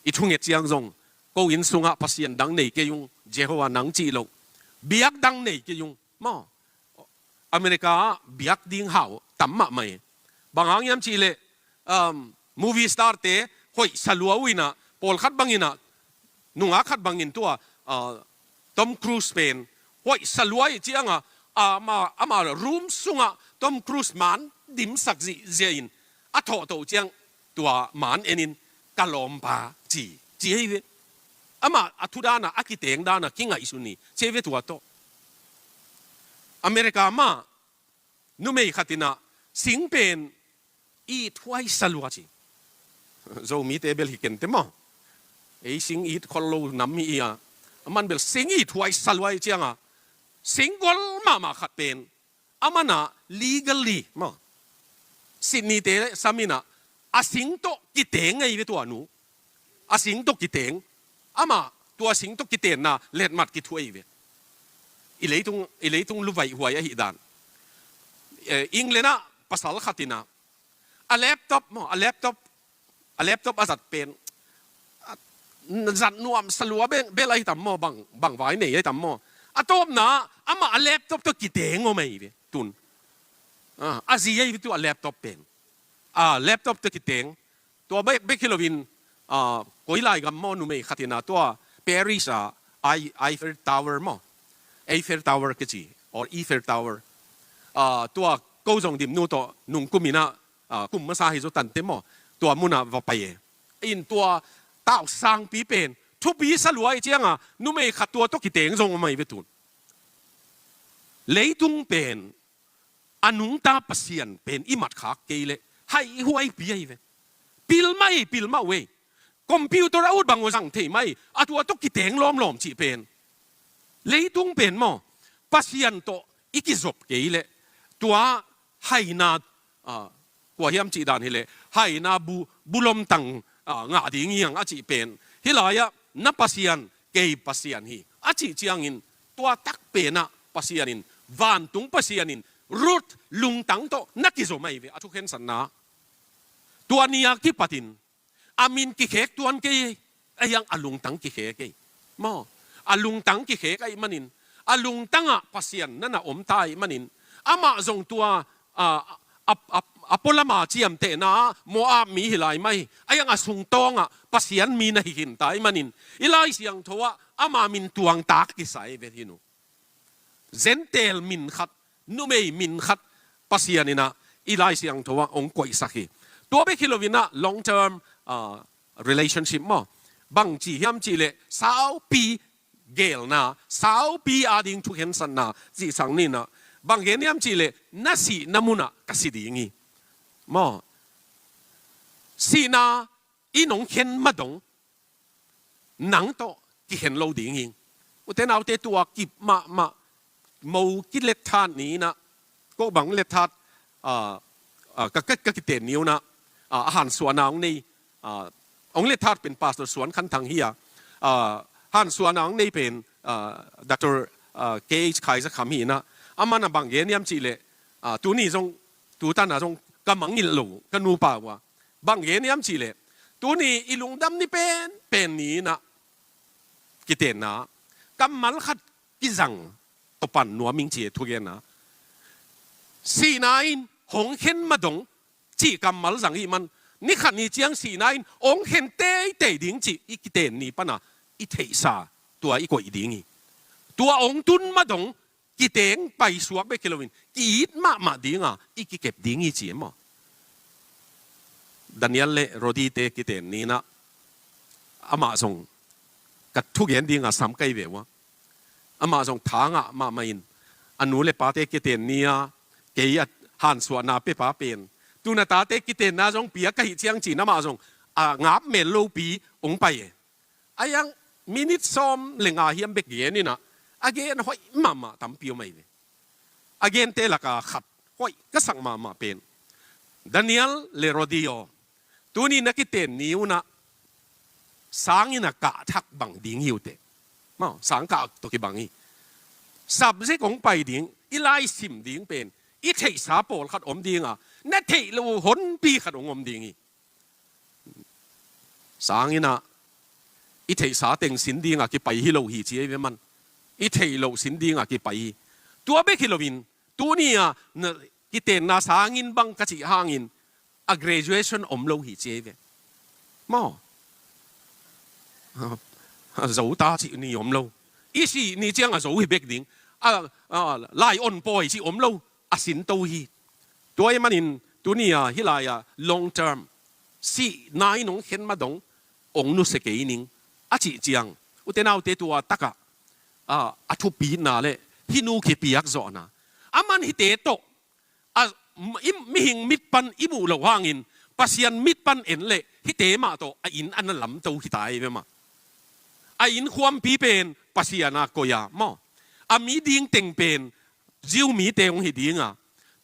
i thunget ciang zong, ko inn sungah pasian dang nei kei ung, Jehovah nang cih loh, biak dang nei kei ung maw. America ah biak ding hau tam mahmah hi. Bang hang hiam cih leh, um, movie star-te hoih sa lua uh in ah, pawlkhat bangin ah, nungak khat bangin tua, ah, Tom Cruise pen hoih sa lua ahih ciangin, ama, ama room sungah Tom Cruise man dimsak zihziah in, a thawhtoh ciang tua man enin, "Ka lawmpa," ci, ci hi ve. Amah a thu dan ah, a kiteng dan ah kingaihsun hi, ci hi ve tua tawh. America mah numei khat in ah sing pen it huai sa lua ci. Zomite bel hi kei inteh maw. Ei sing it khol lo nam hi a. Aman bel sing it huai sa lua ahih ciangin, sing gol mahmah khat pen, aman ah legally maw, Sydney-te sam in ah, a sing tawh kiteng ahi ve tua nu. A sing tawh kiteng. Amah tua sing tawh kitenna letmat kithuah ahi ve. I leitung, i leitung luvaih huai ahih dan. Eh, England ah pasal khat in ah, a laptop maw, a laptop, a laptop a zat pen, a, zat nuam sa lua bel, bel ahi tam maw, bang, bang vai nei ahi tam maw. A tawpna, amah a laptop tawh kiteng om ahi ve, tun. Ah, a zi ahi ve tua laptop pen. Ah, laptop tawh kiteng. Tua bek, bek hi loin, ah, koi lai gam maw, numei khat in ah tua Paris ah, Ei-, Eiffel Tower maw. Eiffel Tower kici, or Eiffel Tower. Ah, tua ko zong dimnu tawh nungkum in ah, ah, kum masa hi zaw tante maw. Tua mun ah va pai e. In tua tau sangpi pen, thupi sa lua ahih ciangin, numei khat tua tawh kiteng zong om ahi ve tun. Leitung pen, a nungta Pasian pen i matkhak kei leh, haihuaipi ahi ve. Pil mah ei, pil mah uh ei. Computer a ut bang uh zang thei mah ei. A tua tawh kiteng lawmlawm cih pen. Leitung pen maw, Pasian tawh i kizop kei leh, tua haina, ah, kua hiam cih dan hi leh, haina bu, bulomtang, ah, ngah ding hi hang a cih pen. Hih lai-ah, na Pasian, kei Pasian hi a cih ciangin, tua tak pen ah Pasian in, vantung Pasian in, Ruth lungtang tawh na kizom ahi ve, a thukhensatna. Tua ni a kipatin, a min kikhek tuan kei, ahi hang a lungtang kikhek ei. Maw, a lungtang kikhek ahih manin, a lungtang ah Pasian na na om ta ahih manin, amah zong tua, a, a, a, a pualama ciamtehna ah Moab mi hi lai mai, ahi hang a sungtawng ah Pasian mi na hi khin ta ahih manin, i Lai Siangtho ah ama min tuangtak kisa ahi ve hi nu. Gentile min khat, numei min khat Pasian in ah i Lai Siangtho ah hong koihsak hi. Tua bek hi lo in ah long term, ah, relationship maw, bang ci hiam cih leh saupi geelna, saupi ading thukhensatna cihsak ni in ah, bang gen hiam cih leh na sihna mun ah ka si ding hi maw. Sihna in hong khen ma dong nang tawh kikhen lo ding hi. Ute naute, tua kip mahmah, mo kilet that ni in ah, ko bang let that, ah, ah, ka, ka, ka kiten ni un ah, ah, a hansuahna hong nei, ah, hong let that pen Pastor Suan Khan Thang hi a, ah, hansuahna hong nei pen, ah, Doctor, ah, K H Khai Za Kham hi in ah, aman a bang gen hiam cih leh, ah, tuni zong, tu tan a zong ka mangngilh lo ka nupa uh a, bang gen hiam cih leh, tuni i lungdam ni pen pen ni in ah kitenna kammal khat kizang tawh pan nuam ing ci e, thugenna. Sihna in hong khen ma dong cih kammal zang i hih man, ni khat ni ciang sihna in hong khen teitei ding cih i kiten ni pan a i theihsa, tua i koih ding hi. Tua hong tun ma dong kiteng paisuak bek hi lo in, ki-it mahmah ding a i kikep ding hi ci e maw. Daniel le Rodi te kiten ni in ah, amah zong ka thugen ding a sam ka hi ve uh a, amah zong tha ngah mahmah in, a nu le pate kiten ni a, kei a hansuahna pia pa pen, tu-in a tate kitenna zong piak ka hih ciang ci in amah zong a ngap mel lopi hong pai e. A yang minit sawm le nga hiam bek gen in ah, a gen hoih mahmah tampi om ahi ve. A gente lak a khat hoih ka sak mahmah pen, Daniel le Rodi aw, tuni na kiten ni un ah sang in a kah thak bang ding hi uh teh. Maw, sang kah tawh kibang hi. Subject hong pai ding, i lai sim ding pen, i theihsa pawlkhat om ding a, na theih loh honpi khat hong om ding hi. Sang in ah i theihsa teng sin ding a kipai hi lo hi ci e ve man. I theih loh sin ding a kipai hi. Tua bek hi lo in, tuni a na kitenna sang in bang ka cih hangin a graduation om lo hi ci e ve. Maw. A zo ta cih ni om lo. I sih ni ciang a zo hi bek ding. A, a, lai on pawi cih om lo. A sinto hi. Tua ahih manin tuni a hih lai a long term, sihna in hong khen ma dong hong nusia kei ning a cih ciang, ute naute, tua tak ah, a, a thupina le hih nu kipiak zawhna, aman hihte tawh, a, i, mihing mit pan i muh loh hangin Pasian mit pan en leh hihte mah tawh a inn a na lamto hi ta hi ve mah. A inn khuampi pen Pasian a koih a maw, a mi ding teng pen Jew mite hong hi ding a,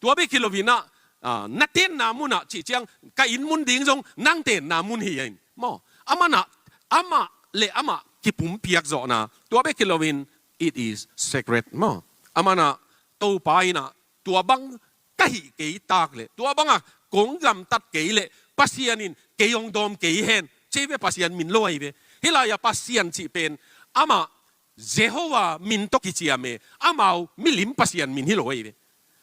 tua bek hi lo in ah, a, na tenna mun ah cih ciang, ka inn mun ding zong nang tenna mun hi a in maw. Aman ah, amah le amah kipumpiak zawhna, tua bek hi lo in, it is sacred maw. Aman ah, Topa in ah, tua bang ka hih kei tak leh, tua bang a kong gamtat kei leh, Pasian in kei hong dawm kei hen ci e ve, Pasian min lo ahi ve. Hih lai a Pasian cih pen, amah Jehovah min tawh kiciam e, amau milim Pasian min hi lo ahi ve.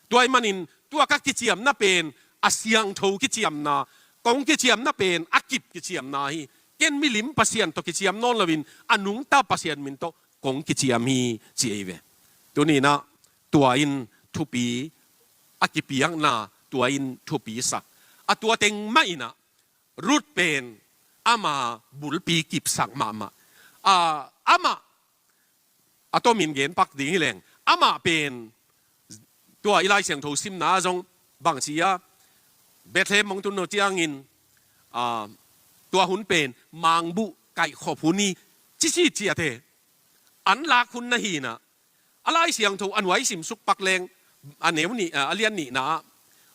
Tua ahih manin tua ka kiciamna pen a siangtho kiciamna, kong kiciamna pen a kip kiciamna hi. Ken milim Pasian tawh kiciam nawn lo in, a nungta Pasian min tawh kong kiciam hi ci ahi ve. Tuni in ah tua in thupi, a kipiakna tua in thupi sak. A tua teng mah in ah Ruth pen ama bulpi kipsak mahmah. A, amah, a tomin gen pak ding hi leng, amah pen tua i Lai Siangtho simna zong bang ci a, Bethlehem hong tun no ciangin, a, tua hun pen mangbuh kaihkhop hun hi ci, ci ciat e. An lak hun na hi in ah, a Lai Siangtho a nuai sim suk pak leng, a neu nih, a, a lian nihna ah,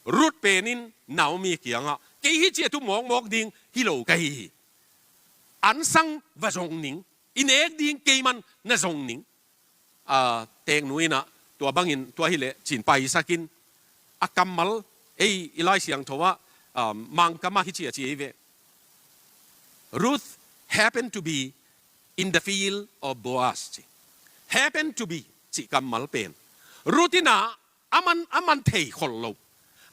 Ruth pen in Naomi kiangah, kei hih ci a thu mawkmawk ding hi lo ka hi hi. An sang va zong ning, i nek ding kei man na zong ning. A, teeknu in ah tua bangin, tua hi leh ci-in paisak in, a kammal, ei i Lai Siangtho ah, a, Mangkam ah hih ci a ci ahi ve. Ruth happened to be in the field of Boaz ci. Happen to be cih kammal pen, Ruth in ah aman, aman thei khol lo.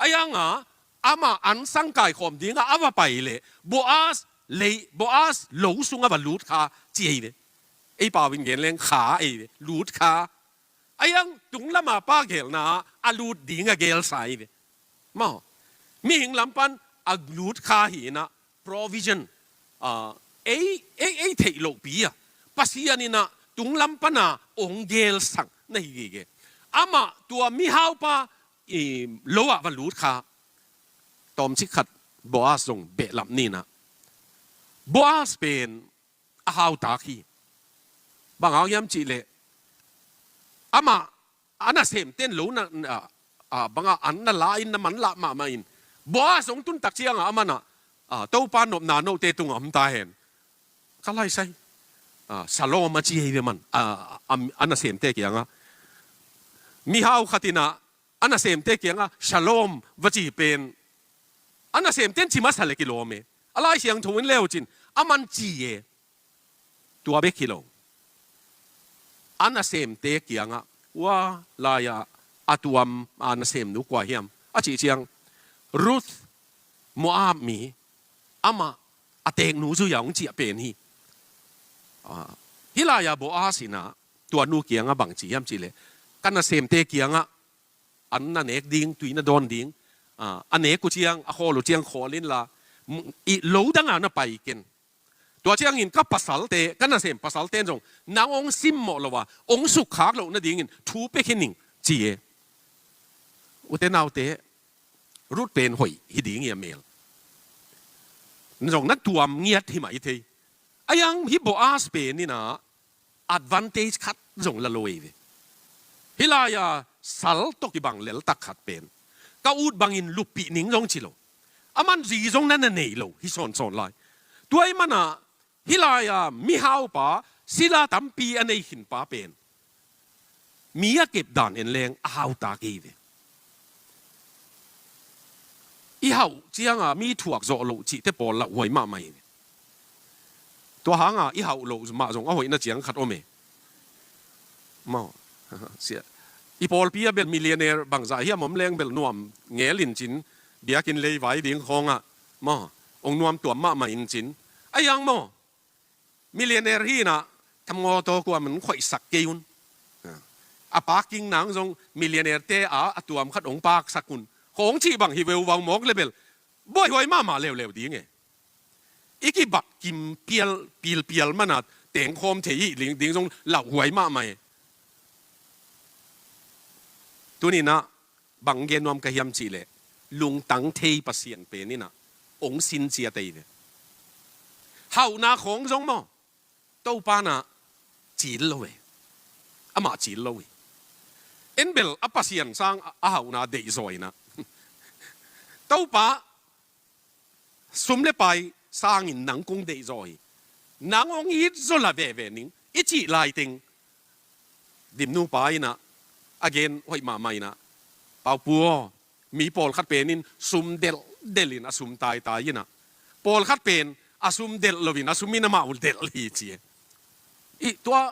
A yang a, amah an sang kaikhawm ding a, a va pai leh Boaz lei, Boaz lo sung a va lut kha ci ahi ve. Ei pau in gen leng kha ahi ve. Lut kha. A iang tung lama pa gelna a lut ding a gelsa hi ve. Maw, mihing lam pan a lut kha hi inah provision, ah, ei, ei, ei theih lohpi a Pasian inah tung lam pana ong gelsak na hi gige. Amah tua mihaupa i lo ah va lut kha. Tawmcik khat Boaz zong behlap ninah Boaz pen a hautak hi. Bang hang hiam cihleh amah a nasemten lo na, a, a, bangah an na la in na manlah mahmah in Boaz hong tuntak ciangah amanah, a, Topa nopna note tungah om ta hen. Ka laisai, a, Shalom a ci hi ve man, a, a, a nasemte kiangah. Mihau khatinah a nasemte kiangah Shalom va ci pen a nasemten ci masa le kilawm e. A Lai Siangtho in leucin aman ci e. Tua bek hi lo. A nasemte kiangah, kua lai-ah a tuam a nasemnu kua hiam a cih ciang, Ruth, Moab mi, amah a teknu zui-a hong ciah pen hi. Ah, hih lai-ah Boaz inah tua nu kiangah bang ci hiam cihleh, ka nasemte kiangah an na nek ding, tui na dawn ding, ah, a nek uh ciang, a khawl uh ciang khawl inla, m-, i lo dangah na pai ken. Tua ciangin ka pasalte, ka nasem pasalte in zong nang hong simmawh lo a, hong sukkhak loh nadingin thu pia khin ning ci e. Ute naute, Ruth pen hoih hi ding hi a mel. Zong na tuam ngiat hi mah i thei. A iang hi Boaz pen inah advantage khat zong la lo ei ve. Hih lai-a sal tawh kibang leltak khat pen ka ut bangin luppih ning zong ci lo. Aman zi zong na na nei lo hi sawnsawn lai. Tua ih manah hih lai-a mihaupa sila tampi a nei khinpa pen mi a kepdan en leng a hautak ei ve. I hauh cianga mi thuak zawh loh cihte pawl lauhuai mahmah hi ve. Tua hanga i hauh loh mah zong a hoihna ciang khat om e. Maw. Sia. I pawlpi a bel millionaire bangzah hiam om leng bel nuam ngel in cin, biakinn lei vai ding khawngah, maw, ong nuam tuam mahmah in cin. A iang maw, millionaire hi inah, thamngaw taw kua man khoihsak kei un. A parking nang zong millionaire te a, a tuam khat ong paksak un. Khawng cih bang hi veuvau mawk le bel buaihuai mahmah leuleu ding e. I kibat kim pial, pilpial mana tengkhawm thei hi ling ding zong lauhuai mahmah e. Tuninah bang gen nuam ka hiam cihleh, lungtang thei Pasian pen inah ong sin ciat ei ve. Hauhna khawng zong maw, Topa nah cil lo e. Amah cil lo hi. En bel a Pasian sang a, a hauhna deihzaw inah, Topa, sum le pai sangin nang kong deihzaw hi. Nang ong it zaw la veve ning i cih laiteng, Dimnu pa inah a gen hoih mahmah inah, Paupu aw, mi pawlkhat penin sum delhdelh in a sum taitai inah, pawlkhat pen a sum delh loin a sum in amah uh delh hi ci e. I tua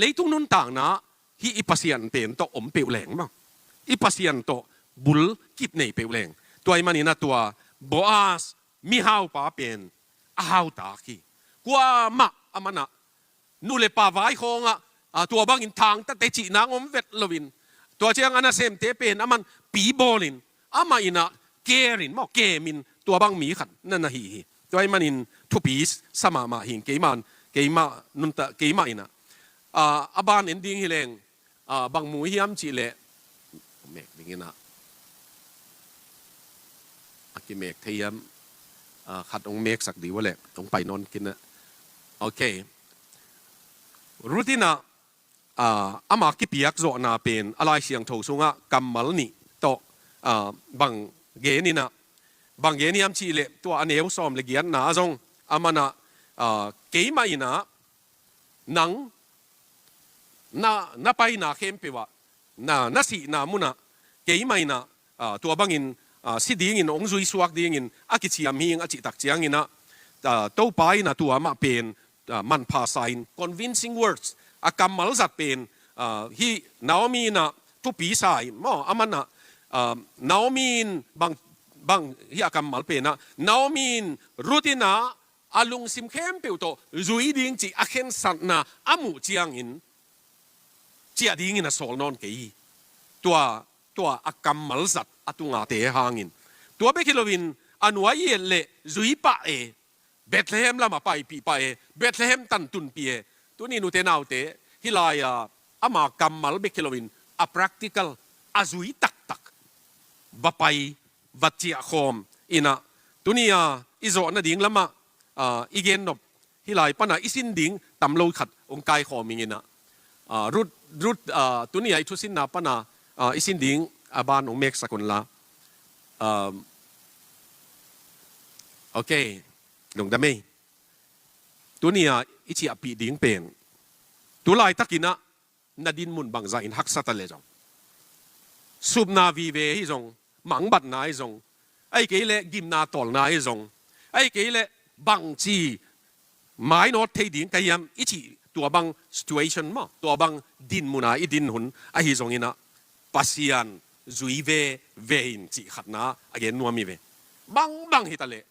leitung nuntakna hih i Pasian pen tawh om peuh leng maw, i Pasian tawh bul kip nei peuh leng. Tua ih maninah tua Boaz mihaupa pen a hautak hi. Kuamah a manah nu le pa vai khawngah, a, tua bangin thangtate cih nang om vet loin, tua ciang a nasemte pen aman pi bawlin, amah inah care in maw, kemin tua bang mi khat na na hi hi. Tua ih manin thupi sa mahmah hing, keimah, keimah nunta, keimah inah, a, a ban en ding hi leng, a, bang mu hiam cihleh, mek ding inah, a kimek thei hiam, a, khat ong meksak dih uh leh ong pai nawn kei inah. Ok. Ruth inah, a, ama kipiak zawhna pen a Lai Siangtho sungah kammal nih tawh, a, bang gen inah, bang gen hiam cihleh tua a neu sawm le giatna ah zong amanah, a, keimah inah nang na, na paina khempeuh ah, na, na sihna munah keimah inah, a, tua bangin, a, si dingin ong zuisuak dingin a kiciam hing a cihtak cianginah, a, Topa inah tua mah pen, a, manpha sa in, convincing words, a kammal zat pen, a, hih Naomi inah thupi sa in maw, amanah, a, Naomi in bang, bang hih a kammal penah, Naomi in Ruth inah a lungsim khempeuh tawh zui ding cih a khensatna a muh ciangin, ciah dingin a sawl nawn kei hi. Tua, tua a kammal zat a tungate hangin. Tua bek hi loin a nuai i et leh zui pah e, Bethlehem lamah paipih pah e, Bethlehem tan tunpih e. Tuni nute naute, hih lai-a ama kammal bek hi loin a practical, a zui taktak va pai, va ciahkhawm in ah, tuni-a i zawh nading lamah, ah, i gennop hih lai pana i sin ding tam lo khat hong kaikhawm ing in ah, ah, Ruth, Ruth, ah, tuni-a i thusinna pana, ah, i sin ding a ban hong meksak unla. Um, ok, lungdam ei. Tuni-a i ciahpih ding pen, tu laitakin ah na dinmun bangzah in haksa ta leh zong, supna vive hi zong, mangbatna hi zong, ahih kei leh gimna tawlna hi zong, ahih kei leh bangci mainawt thei ding ka hiam i cih tua bang situation maw, tua bang dinmun a i din hun ahi zongin ah, Pasian zui veve in cih khatna a gen nuam hi ve. Bangbang hi ta leh,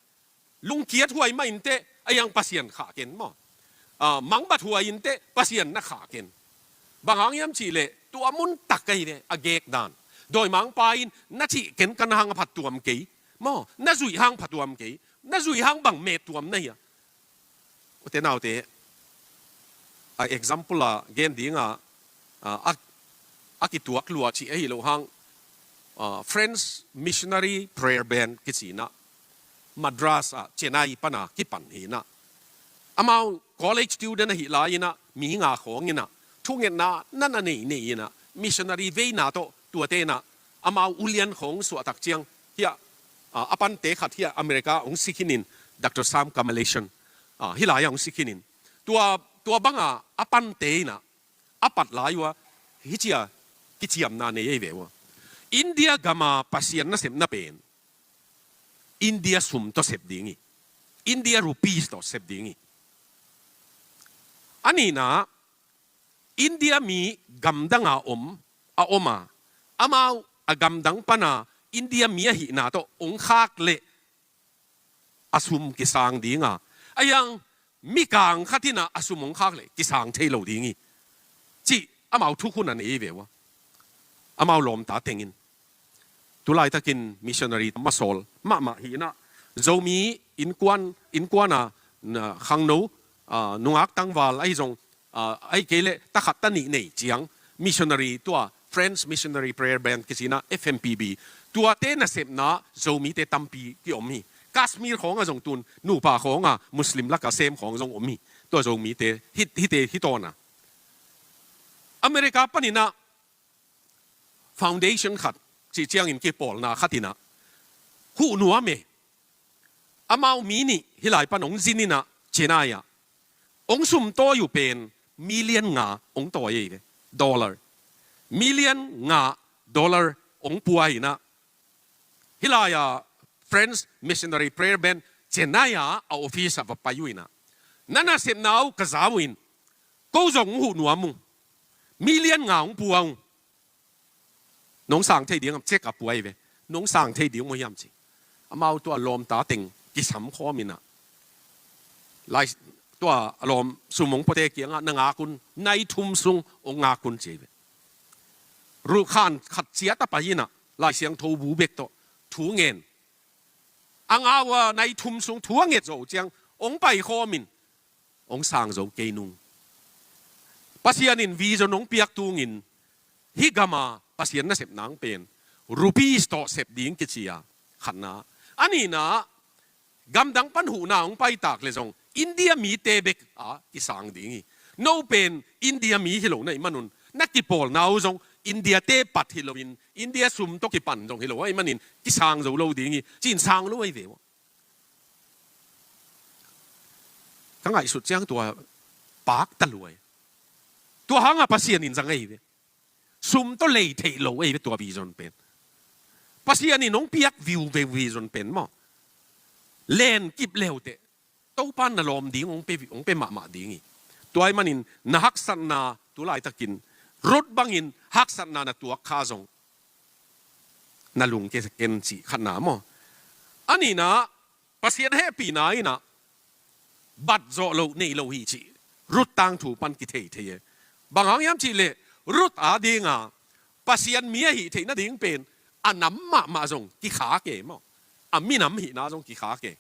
lungkiat huai mah inteh, a hiang Pasian khah ken maw. Ah, mangbat huai inteh, Pasian na khah ken. Bang hang hiam cih leh, tua mun tak ahi ve, a gek dan. Dawimangpa in na cih ken kan hang a phattuam kei maw, na zuih hang phattuam kei, na zuih hang bang mettuam na hi a. Ute naute, a example a gen ding a, a, a, a kituak lua cih ahi lo hang, a, French Missionary Prayer Band kici in ah, Madras ah, Chennai pana kipan hi in ah, amau college student ahih lai in ah, mi nga khawng in ah, thungetna na na nei nei in ah, missionary veina tawh tuate in ah, amau ulian khawng suahtak ciang, hiah, a, a pante khat hiah America hong si khin in, Doctor Sam Kamaleishan, a, hih lai-ah hong si khin in, tua, tua banga a pante in ah, a pat lai uh a, hih cia kiciamna nei ei ve uh a. India gama Pasian nasepna pen India sum tawh sep ding hi. India rupees tawh sep ding hi. A nihna, India mi gamdanga om, a om a, amau a gamdang pana India mi ahihna tawh hong khak leh a sum kisang ding a, a hiang mikang khat in ah a sum hong khak leh kisang thei lo ding hi, cih amau thukhun a nei ve uh a. Amau lawmta tengin, tu laitakin missionary masawl mahmah hi in ah, Zomi innkuan, innkuan a, na, khangno, a, nungak tangval ahi zong, a, ahih kei leh takhat tanih nei ciang missionary, tua French Missionary Prayer Band kici in ah, F M P B, tuate nasepna Zomite tampi kiom hi. Kashmir khawng ah zong tun nupa khawng a Muslim laka sem khawng zong om hi. Tua Zomite hih, hihte hi tawn a. America panin ah foundation khat, cih ciangin kipawlna khat in ah, huh nuam e. Amau mi nih hih lai pan hong zin in ah, Chennai ah, hong sum tawi uh pen million nga hong tawi ei ve, dollar. Million nga dollar hong pua in ah, hih lai-a French Missionary Prayer Band Chennai ah a office ah va pai uh in ah, na nasepna uh ka za uh in, ko zong hong huh nuam ung. Million nga hong pua ung. Nong sang thei ding am, check a pua ei ve. Nong sang thei ding maw hiam ci. Amau tua lawmta teng kisam khawm in ah, lai, tua a lawm sum hong puate kiangah, na ngak un, nai thum sung hong ngak un ci ei ve. Ruh khan khat ciat a pai in ah, Lai Siangtho bu bek tawh thu ngen. A ngau a, nai thum sung thu a nget zawh uh ciang hong pai khawm in, hong sang zo kei nung. Pasian in vision hong piak tungin, hih gama Pasian nasep nang pen rupees tawh sep ding kici a, khatna. A nihna, gamdang pan huhna hong paitak leh zong India mite bek a kisang ding hi. No pen India mi hi lo na hih manun, na kipawlna uh zong India-te pat hi loin, India sum tawh kipan zong hi lo ahih manin kisang zo lo ding hi, ci-in sang lo ahi ve uh. Ka ngaihsut ciang tua pakta lua hi. Tua hanga Pasian in zang ahi ve. Sum tawh lei theih lo ahi ve tua vision pen. Pasian in hong piak viu ve vision pen maw, len kip leuteh, Topa na lawm ding hong pe, hong pe mahmah ding hi. Tua ahih manin na haksatna tu laitakin Ruth bangin haksatna na tuak kha zong, na lungke ken cih khatna maw. A nihna, Pasian hehpihna in ah bat zawh loh nei lo hi cih Ruth tangthu pan kithei thei e. Bang hang hiam cih leh, Ruth adinga Pasian mi ahih theih nading pen a nam mahmah zong kikhak e maw. A minam hihna zong kikhak e.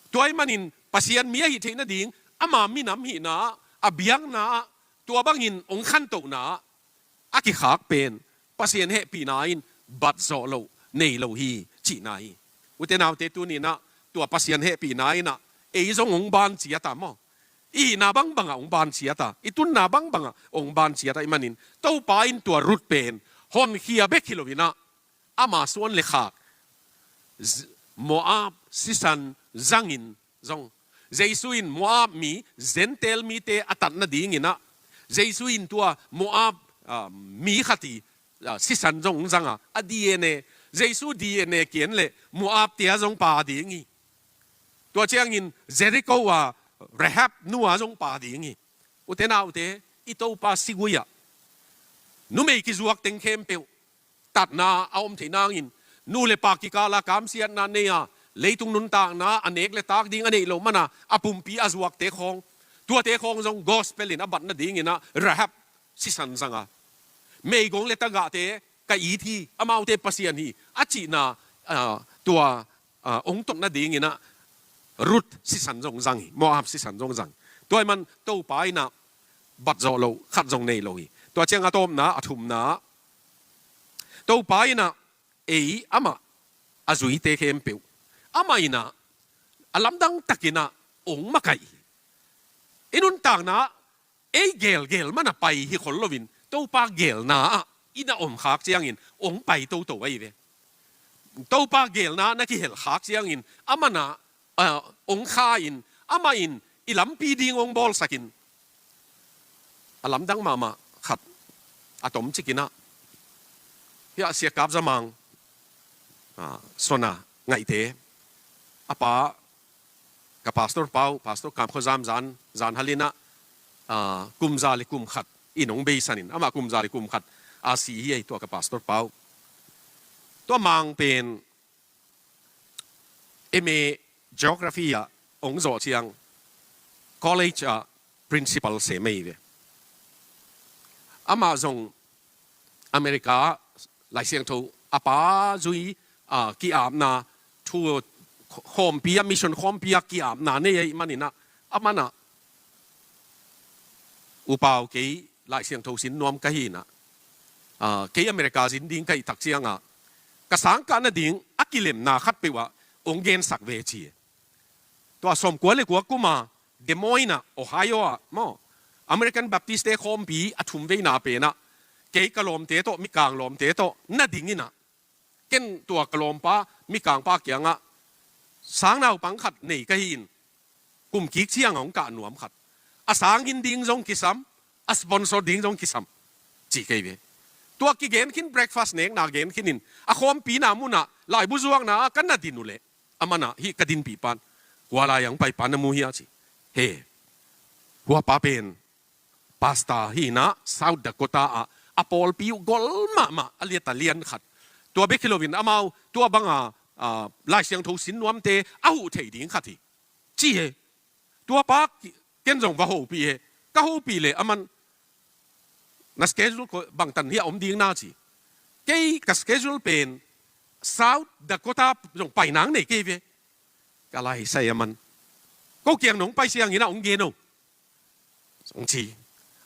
Tua ahih manin Pasian mi ahih theih nading ama minam hihna, a biakna, tua bangin hong khantohna a kikhak pen Pasian hehpihna in bat zawh loh nei lo hi cihna hi. Ute naute, tuni-in ah tua Pasian hehpihna in ah ei zong hong ban ciat a maw. I hihna bangbangah hong ban ciat a, i tunna bangbangah hong ban ciat ahih manin Topa in tua Ruth pen honkhia bek hi loin ah ama suan le khak Z-, Moab sisan zangin zong, Jesu in Moab mi, Gentile mite a tat nadingin ah Jesu in tua Moab, ah, mi khat i, ah, sisan zong zang a, a D N A, Jesu D N A kian le Moab te ah zong pha ding hi. Tua ciangin Jericho a Rahab nu ah zong pha ding hi. Ute naute, i Topa sigui ah numei kizuak teng khempeuh tatna a om theih nangin, nu le pa kikal ah kamsiatna nei a, leitung nuntakna a nek le tak ding a neih loh man a, a pumpi a zuakte khawng, tuate khawng zong gospel in a bat nadingin ah Rahab sisan zang a, meigong le tagahte ka it hi, amaute Pasian hi a cihna, ah, tua, ah, hong tot nadingin ah Ruth sisan zong zang hi, Moab sisan zong zang. Tua ahih man Topa in ah bat zawh loh khat zong nei lo hi. Tua ciang a tawpna, a thumna, Topa in ah ei amah a zuite khempeuh amah in ah a lamdang takin ah hong makaih hi. I nuntakna ei gelgel man a pai hi khol loin Topa gelna ah i na om khak ciangin hong pai toto ahi ve. Topa gelna na kihel khak ciangin amah na, ah, hong kha in, amah in i lampi ding hong bawlsakin, a lamdang mahmah khat a tom cikin ah, hiah Sia Kap Za Mang, ah, Sona Ngaihte a pa, ka pastor pa uh, Pastor Kam Khua Zam Zan, Zan Hal in ah, ah, kum za le kum khat in hong beisan in, amah kum za le kum khat a si hi ei, tua ka pastor pa uh. Tua Mang pen M A Geography ah hong zawh ciang college ah principal sem ahi ve. Amah zong America Lai Siangtho a pa zui, ah, ki-apna thu khawmpi ah, mission khawmpi ah ki-apna nei ahih manin ah, amah in ah, U Pau, kei Lai Siangtho sin nuam ka hi in ah, ah, kei America zin ding ka hih tak ciangah ka sangkah nading a kilemna khatpeuh ah hong gensak ve ci. Tua sawmkua le kua kum a Des Moines ah, Ohio ah maw, American Baptist te khawmpi a thumveina pen ah kei ka lawmte tawh, mikang lawmte tawh na dingin ah, ken tua ka lawmpa, mikangpa kiangah, sangnaupang khat nei ka hi in, kum kik ciang a hong kah nuam khat, a sang inn ding zong kisam, a sponsor ding zong kisam, ci kei ve. Tua kigen khin, breakfast nekna gen khin in, a khawmpina munah laibu zuakna ah ka na din uh leh, amah in ah, hih ka dinpih pan, kua lai-ah hong pai pa na mu hia ci. He, hua pa pen pastor hi in ah, South Dakota ah a pawlpi uh gol mahmah, a liat a lian khat. Tua bek hi loin amau tua banga, ah, Lai Siangtho sin nuamte a huh thei ding khat hi, ci hi. Tua pa ki-, ken zong va hopih hi. Ka hopih leh aman, na schedule ko bangtan hiah om ding na ci. Kei ka schedule pen South Dakota zong pai nang nei kei ve. Ka laisai aman, ko kiang nong pai siangin ah hong gen o, hong ci.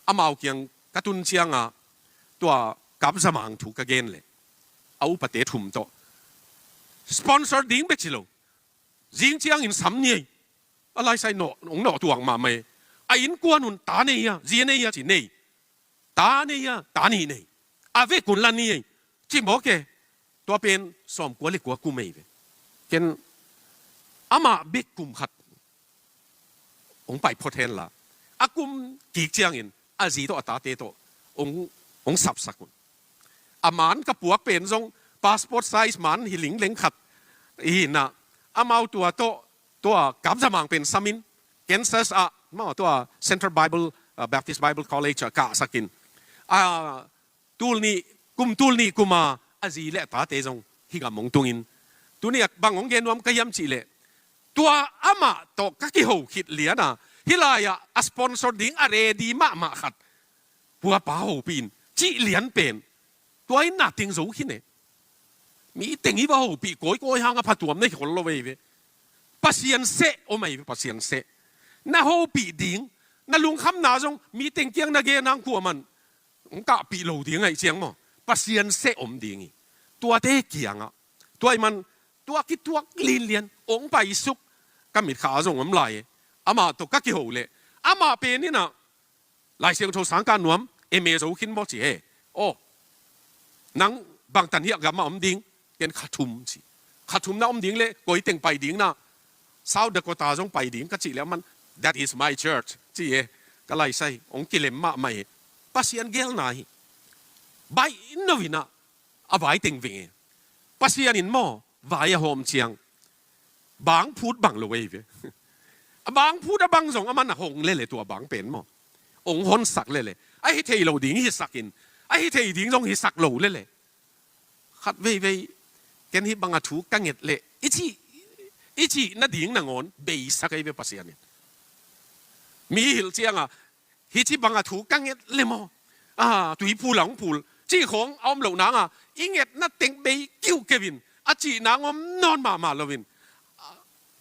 Amau kiang ka tun cianga tua Kap Za Mang thu ka gen leh, a upate thum tawh, sponsor ding bek ci lo, zing ciangin sam ni ei. A laisai nawh, hong nawh tuak mahmah ei. A innkuan un ta nei hia, zi nei hia ci, nei. Ta nei hia, ta nih nei. A vek un la ni ei, ci mawk e. Tua pen sawmkua le kua kum ei ve. Ken amah bek kum khat hong pai phot hen la, a kum kik ciangin a zi tawh a tate tawh hong, hong sapsak un. A man ka puak pen zong passport size man hi lingleng khat hi in ah, amau tua tawh, tua Kap Za Mang pen sam in, Kansas ah maw, tua Central Bible, ah, Baptist Bible College ah kahsak in, ah, tul nih, kum tul nih kum a, a zi le a tate zong hih gam hong tung in. Tuni a bang hong gen nuam ka hiam cih leh, tua amah tawh ka kiho khit lian a, hih lai-ah a sponsor ding a ready mahmah khat, Puapa hopih in, cih lian pen. Tua in na teng zo khin e. Mi teng i va hopih kawikawi hang a phatuam na hi khol lo vei ve. Pasian seh om ahi ve, Pasian seh. Na hopih ding, na lungkhamna zong mi teng kiang na gen hang kua man hong kahpih lo ding ahih ciang maw, Pasian seh om ding hi. Tuate kiangah, tua ahih man, tua kituak linlian hong paisuk ka mitkha ah zong om lai e. Amah tawh ka kiho leh, amah pen in ah, Lai Siangtho sang kah nuam, M A zo khin maw ci he. Aw, nang bangtan hiah gam ah om ding? Ken kha thum ci. Kha thum na om ding leh koi teng pai ding na? South Dakota zong pai ding ka cih leh aman, "That is my church," ci e. Ka laisai hong kilem mahmah e. Pasian gelna hi. Baih in no in ah, a vai teng veng e. Pasian in maw, vai a hawm ciang, bang phut bang lo ei ve. A bang phut a bang zong aman a hong lele, tua bang pen maw, hong honsak lele. A hi thei lo ding hisak in, a hi thei ding zong hisak lo lele. Khat veivei, ken hih bang a thu ka nget leh i cih, i cih nading nangawn beisak ei ve Pasian in. Mi hilh ciangah, "Hih ci bang a thu ka nget le maw, a, tui phul a hong phul," cih khawng a om loh nang a, i ngetna teng bei kiuhkeu in, a cih nang om nawn mahmah lo in, a,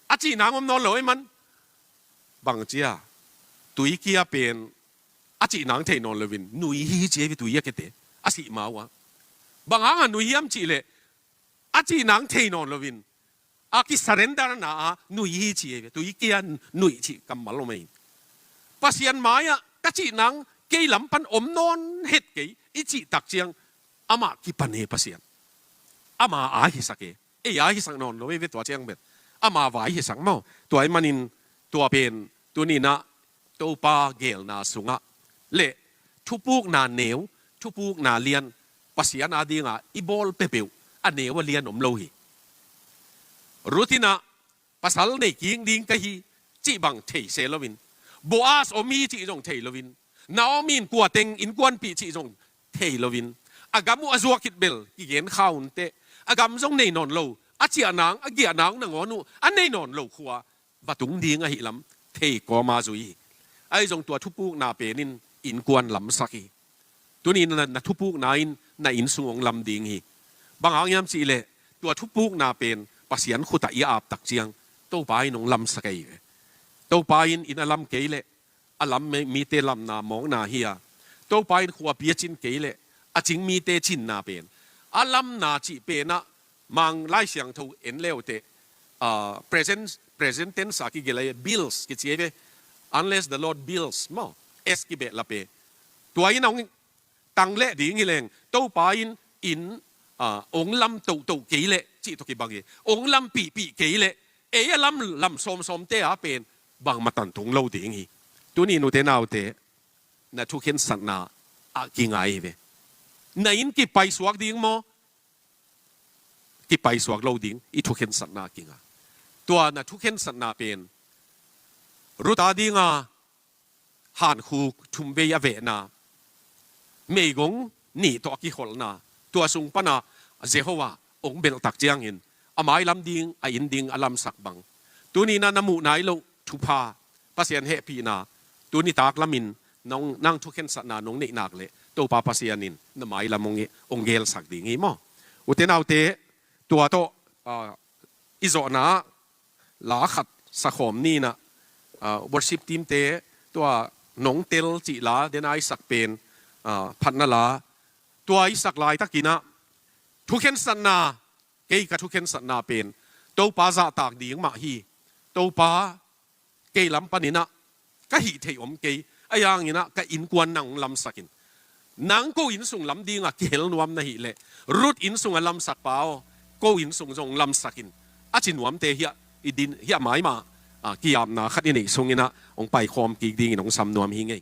a cih nang om nawn lo ei man. Bang cia, tui kia pen a cih nang thei nawn lo in, nui hi ci ei ve, tui a kete, a sih ma uh a. Bang hang a nui hiam cih leh, a cih nang thei nawn lo in, a kisurrender na a nui hi ci ei ve, tui kia nuih cih kammal om ei. Pasian mai-ah ka cih nang kei lam pan om nawn het kei i cih tak ciang, amah kipan hi Pasian. Ama a hisak e. Ei a hisak nawn lo ei ve, tua ciang pen ama vai hisak maw. Tua ahih manin tua pen tuni in ah Topa gelna sungah le thupukna neu, thupukna lian, Pasian a dinga i bawl peuhpeuh a neu a lian om lo hi. Ruth in ah, "Pasal nei kik ding ka hi," cih bang thei se lo in, Boaz om hi cih zong thei lo in, Naomi in kua teng innkuanpih cih zong thei lo in, a gam uh a zuak khit bel kigen kha unteh, a gam zong nei nawn lo, a ciah nang, a giah nang nangawn uh a nei nawn lo khua va tung ding ahih lam thei kawma zui hi. Ahi zong tua thupukna pen in innkuan lamsak hi. Tuni in na, na thupukna in na inn sung hong lam ding hi. Bang hang hiam cih leh, tua thupukna pen Pasian khut ah i ap tak ciang, Topa in hong lamsak ei ve. Topa in inn a lam kei leh, a lam mi, mite lamna mawkna hi a, Topa in khuapi a cin kei leh, a cing mite cinna pen, a lamna cih pen ah, Mang Lai Siangtho en le uh teh, ah, present, present tense a kigelh ei, bills kici ei ve. "Unless the Lord builds," maw, S kibeh la pe. Tua in a hong tang leh ding hi leng, Topa in inn, ah, hong lam tohtoh kei leh cih tawh kibang hi. Hong lampihpih kei leh, ei a lam, lam sawmsawmte a pen bangmah tan tung lo ding hi. Tuni nute naute, na thukhensatna ah kinga hi ve. Na inn kipaisuak ding maw, kipaisuak lo ding, i thukhensatna ah kinga. Tua na thukhensatna pen, Ruth a dinga hankhuk thumvei a vehna, meigong nih tawh a kikholhna, tua sung pana Jehovah hong belh tak ciangin, a mailam ding, a inn ding a lamsak bang, tuni in ah na muh nai loh thupha, Pasian hehpihna, tuni tak lamin nong, nang thukhensatna nong neih nak leh, Topa Pasian in na mailam hong, hong gelsak ding hi maw. Ute naute, tua tawh, ah, i zawhna ah la khat sakhawm ni in ah, ah, worship team te, tua nong tel cih la, den a i sak pen, ah, phatna la, tua i sak laitakin ah, thukhensatna, kei ka thukhensatna pen Topa zahtak ding mah hi. Topa, kei lam panin ah ka hih theih om kei, ahi hangin ah ka innkuan nang lamsak in. Nang ko inn sung lam dinga kihel nuam na hih leh, Ruth inn sung a lamsak pa aw, ko inn sung zong lamsak in, a ci nuamte hiah i din, hiah maimah, ah, kiapna khat i neih sungin ah hong paikhawm kik dingin hong sam nuam hi ing ei.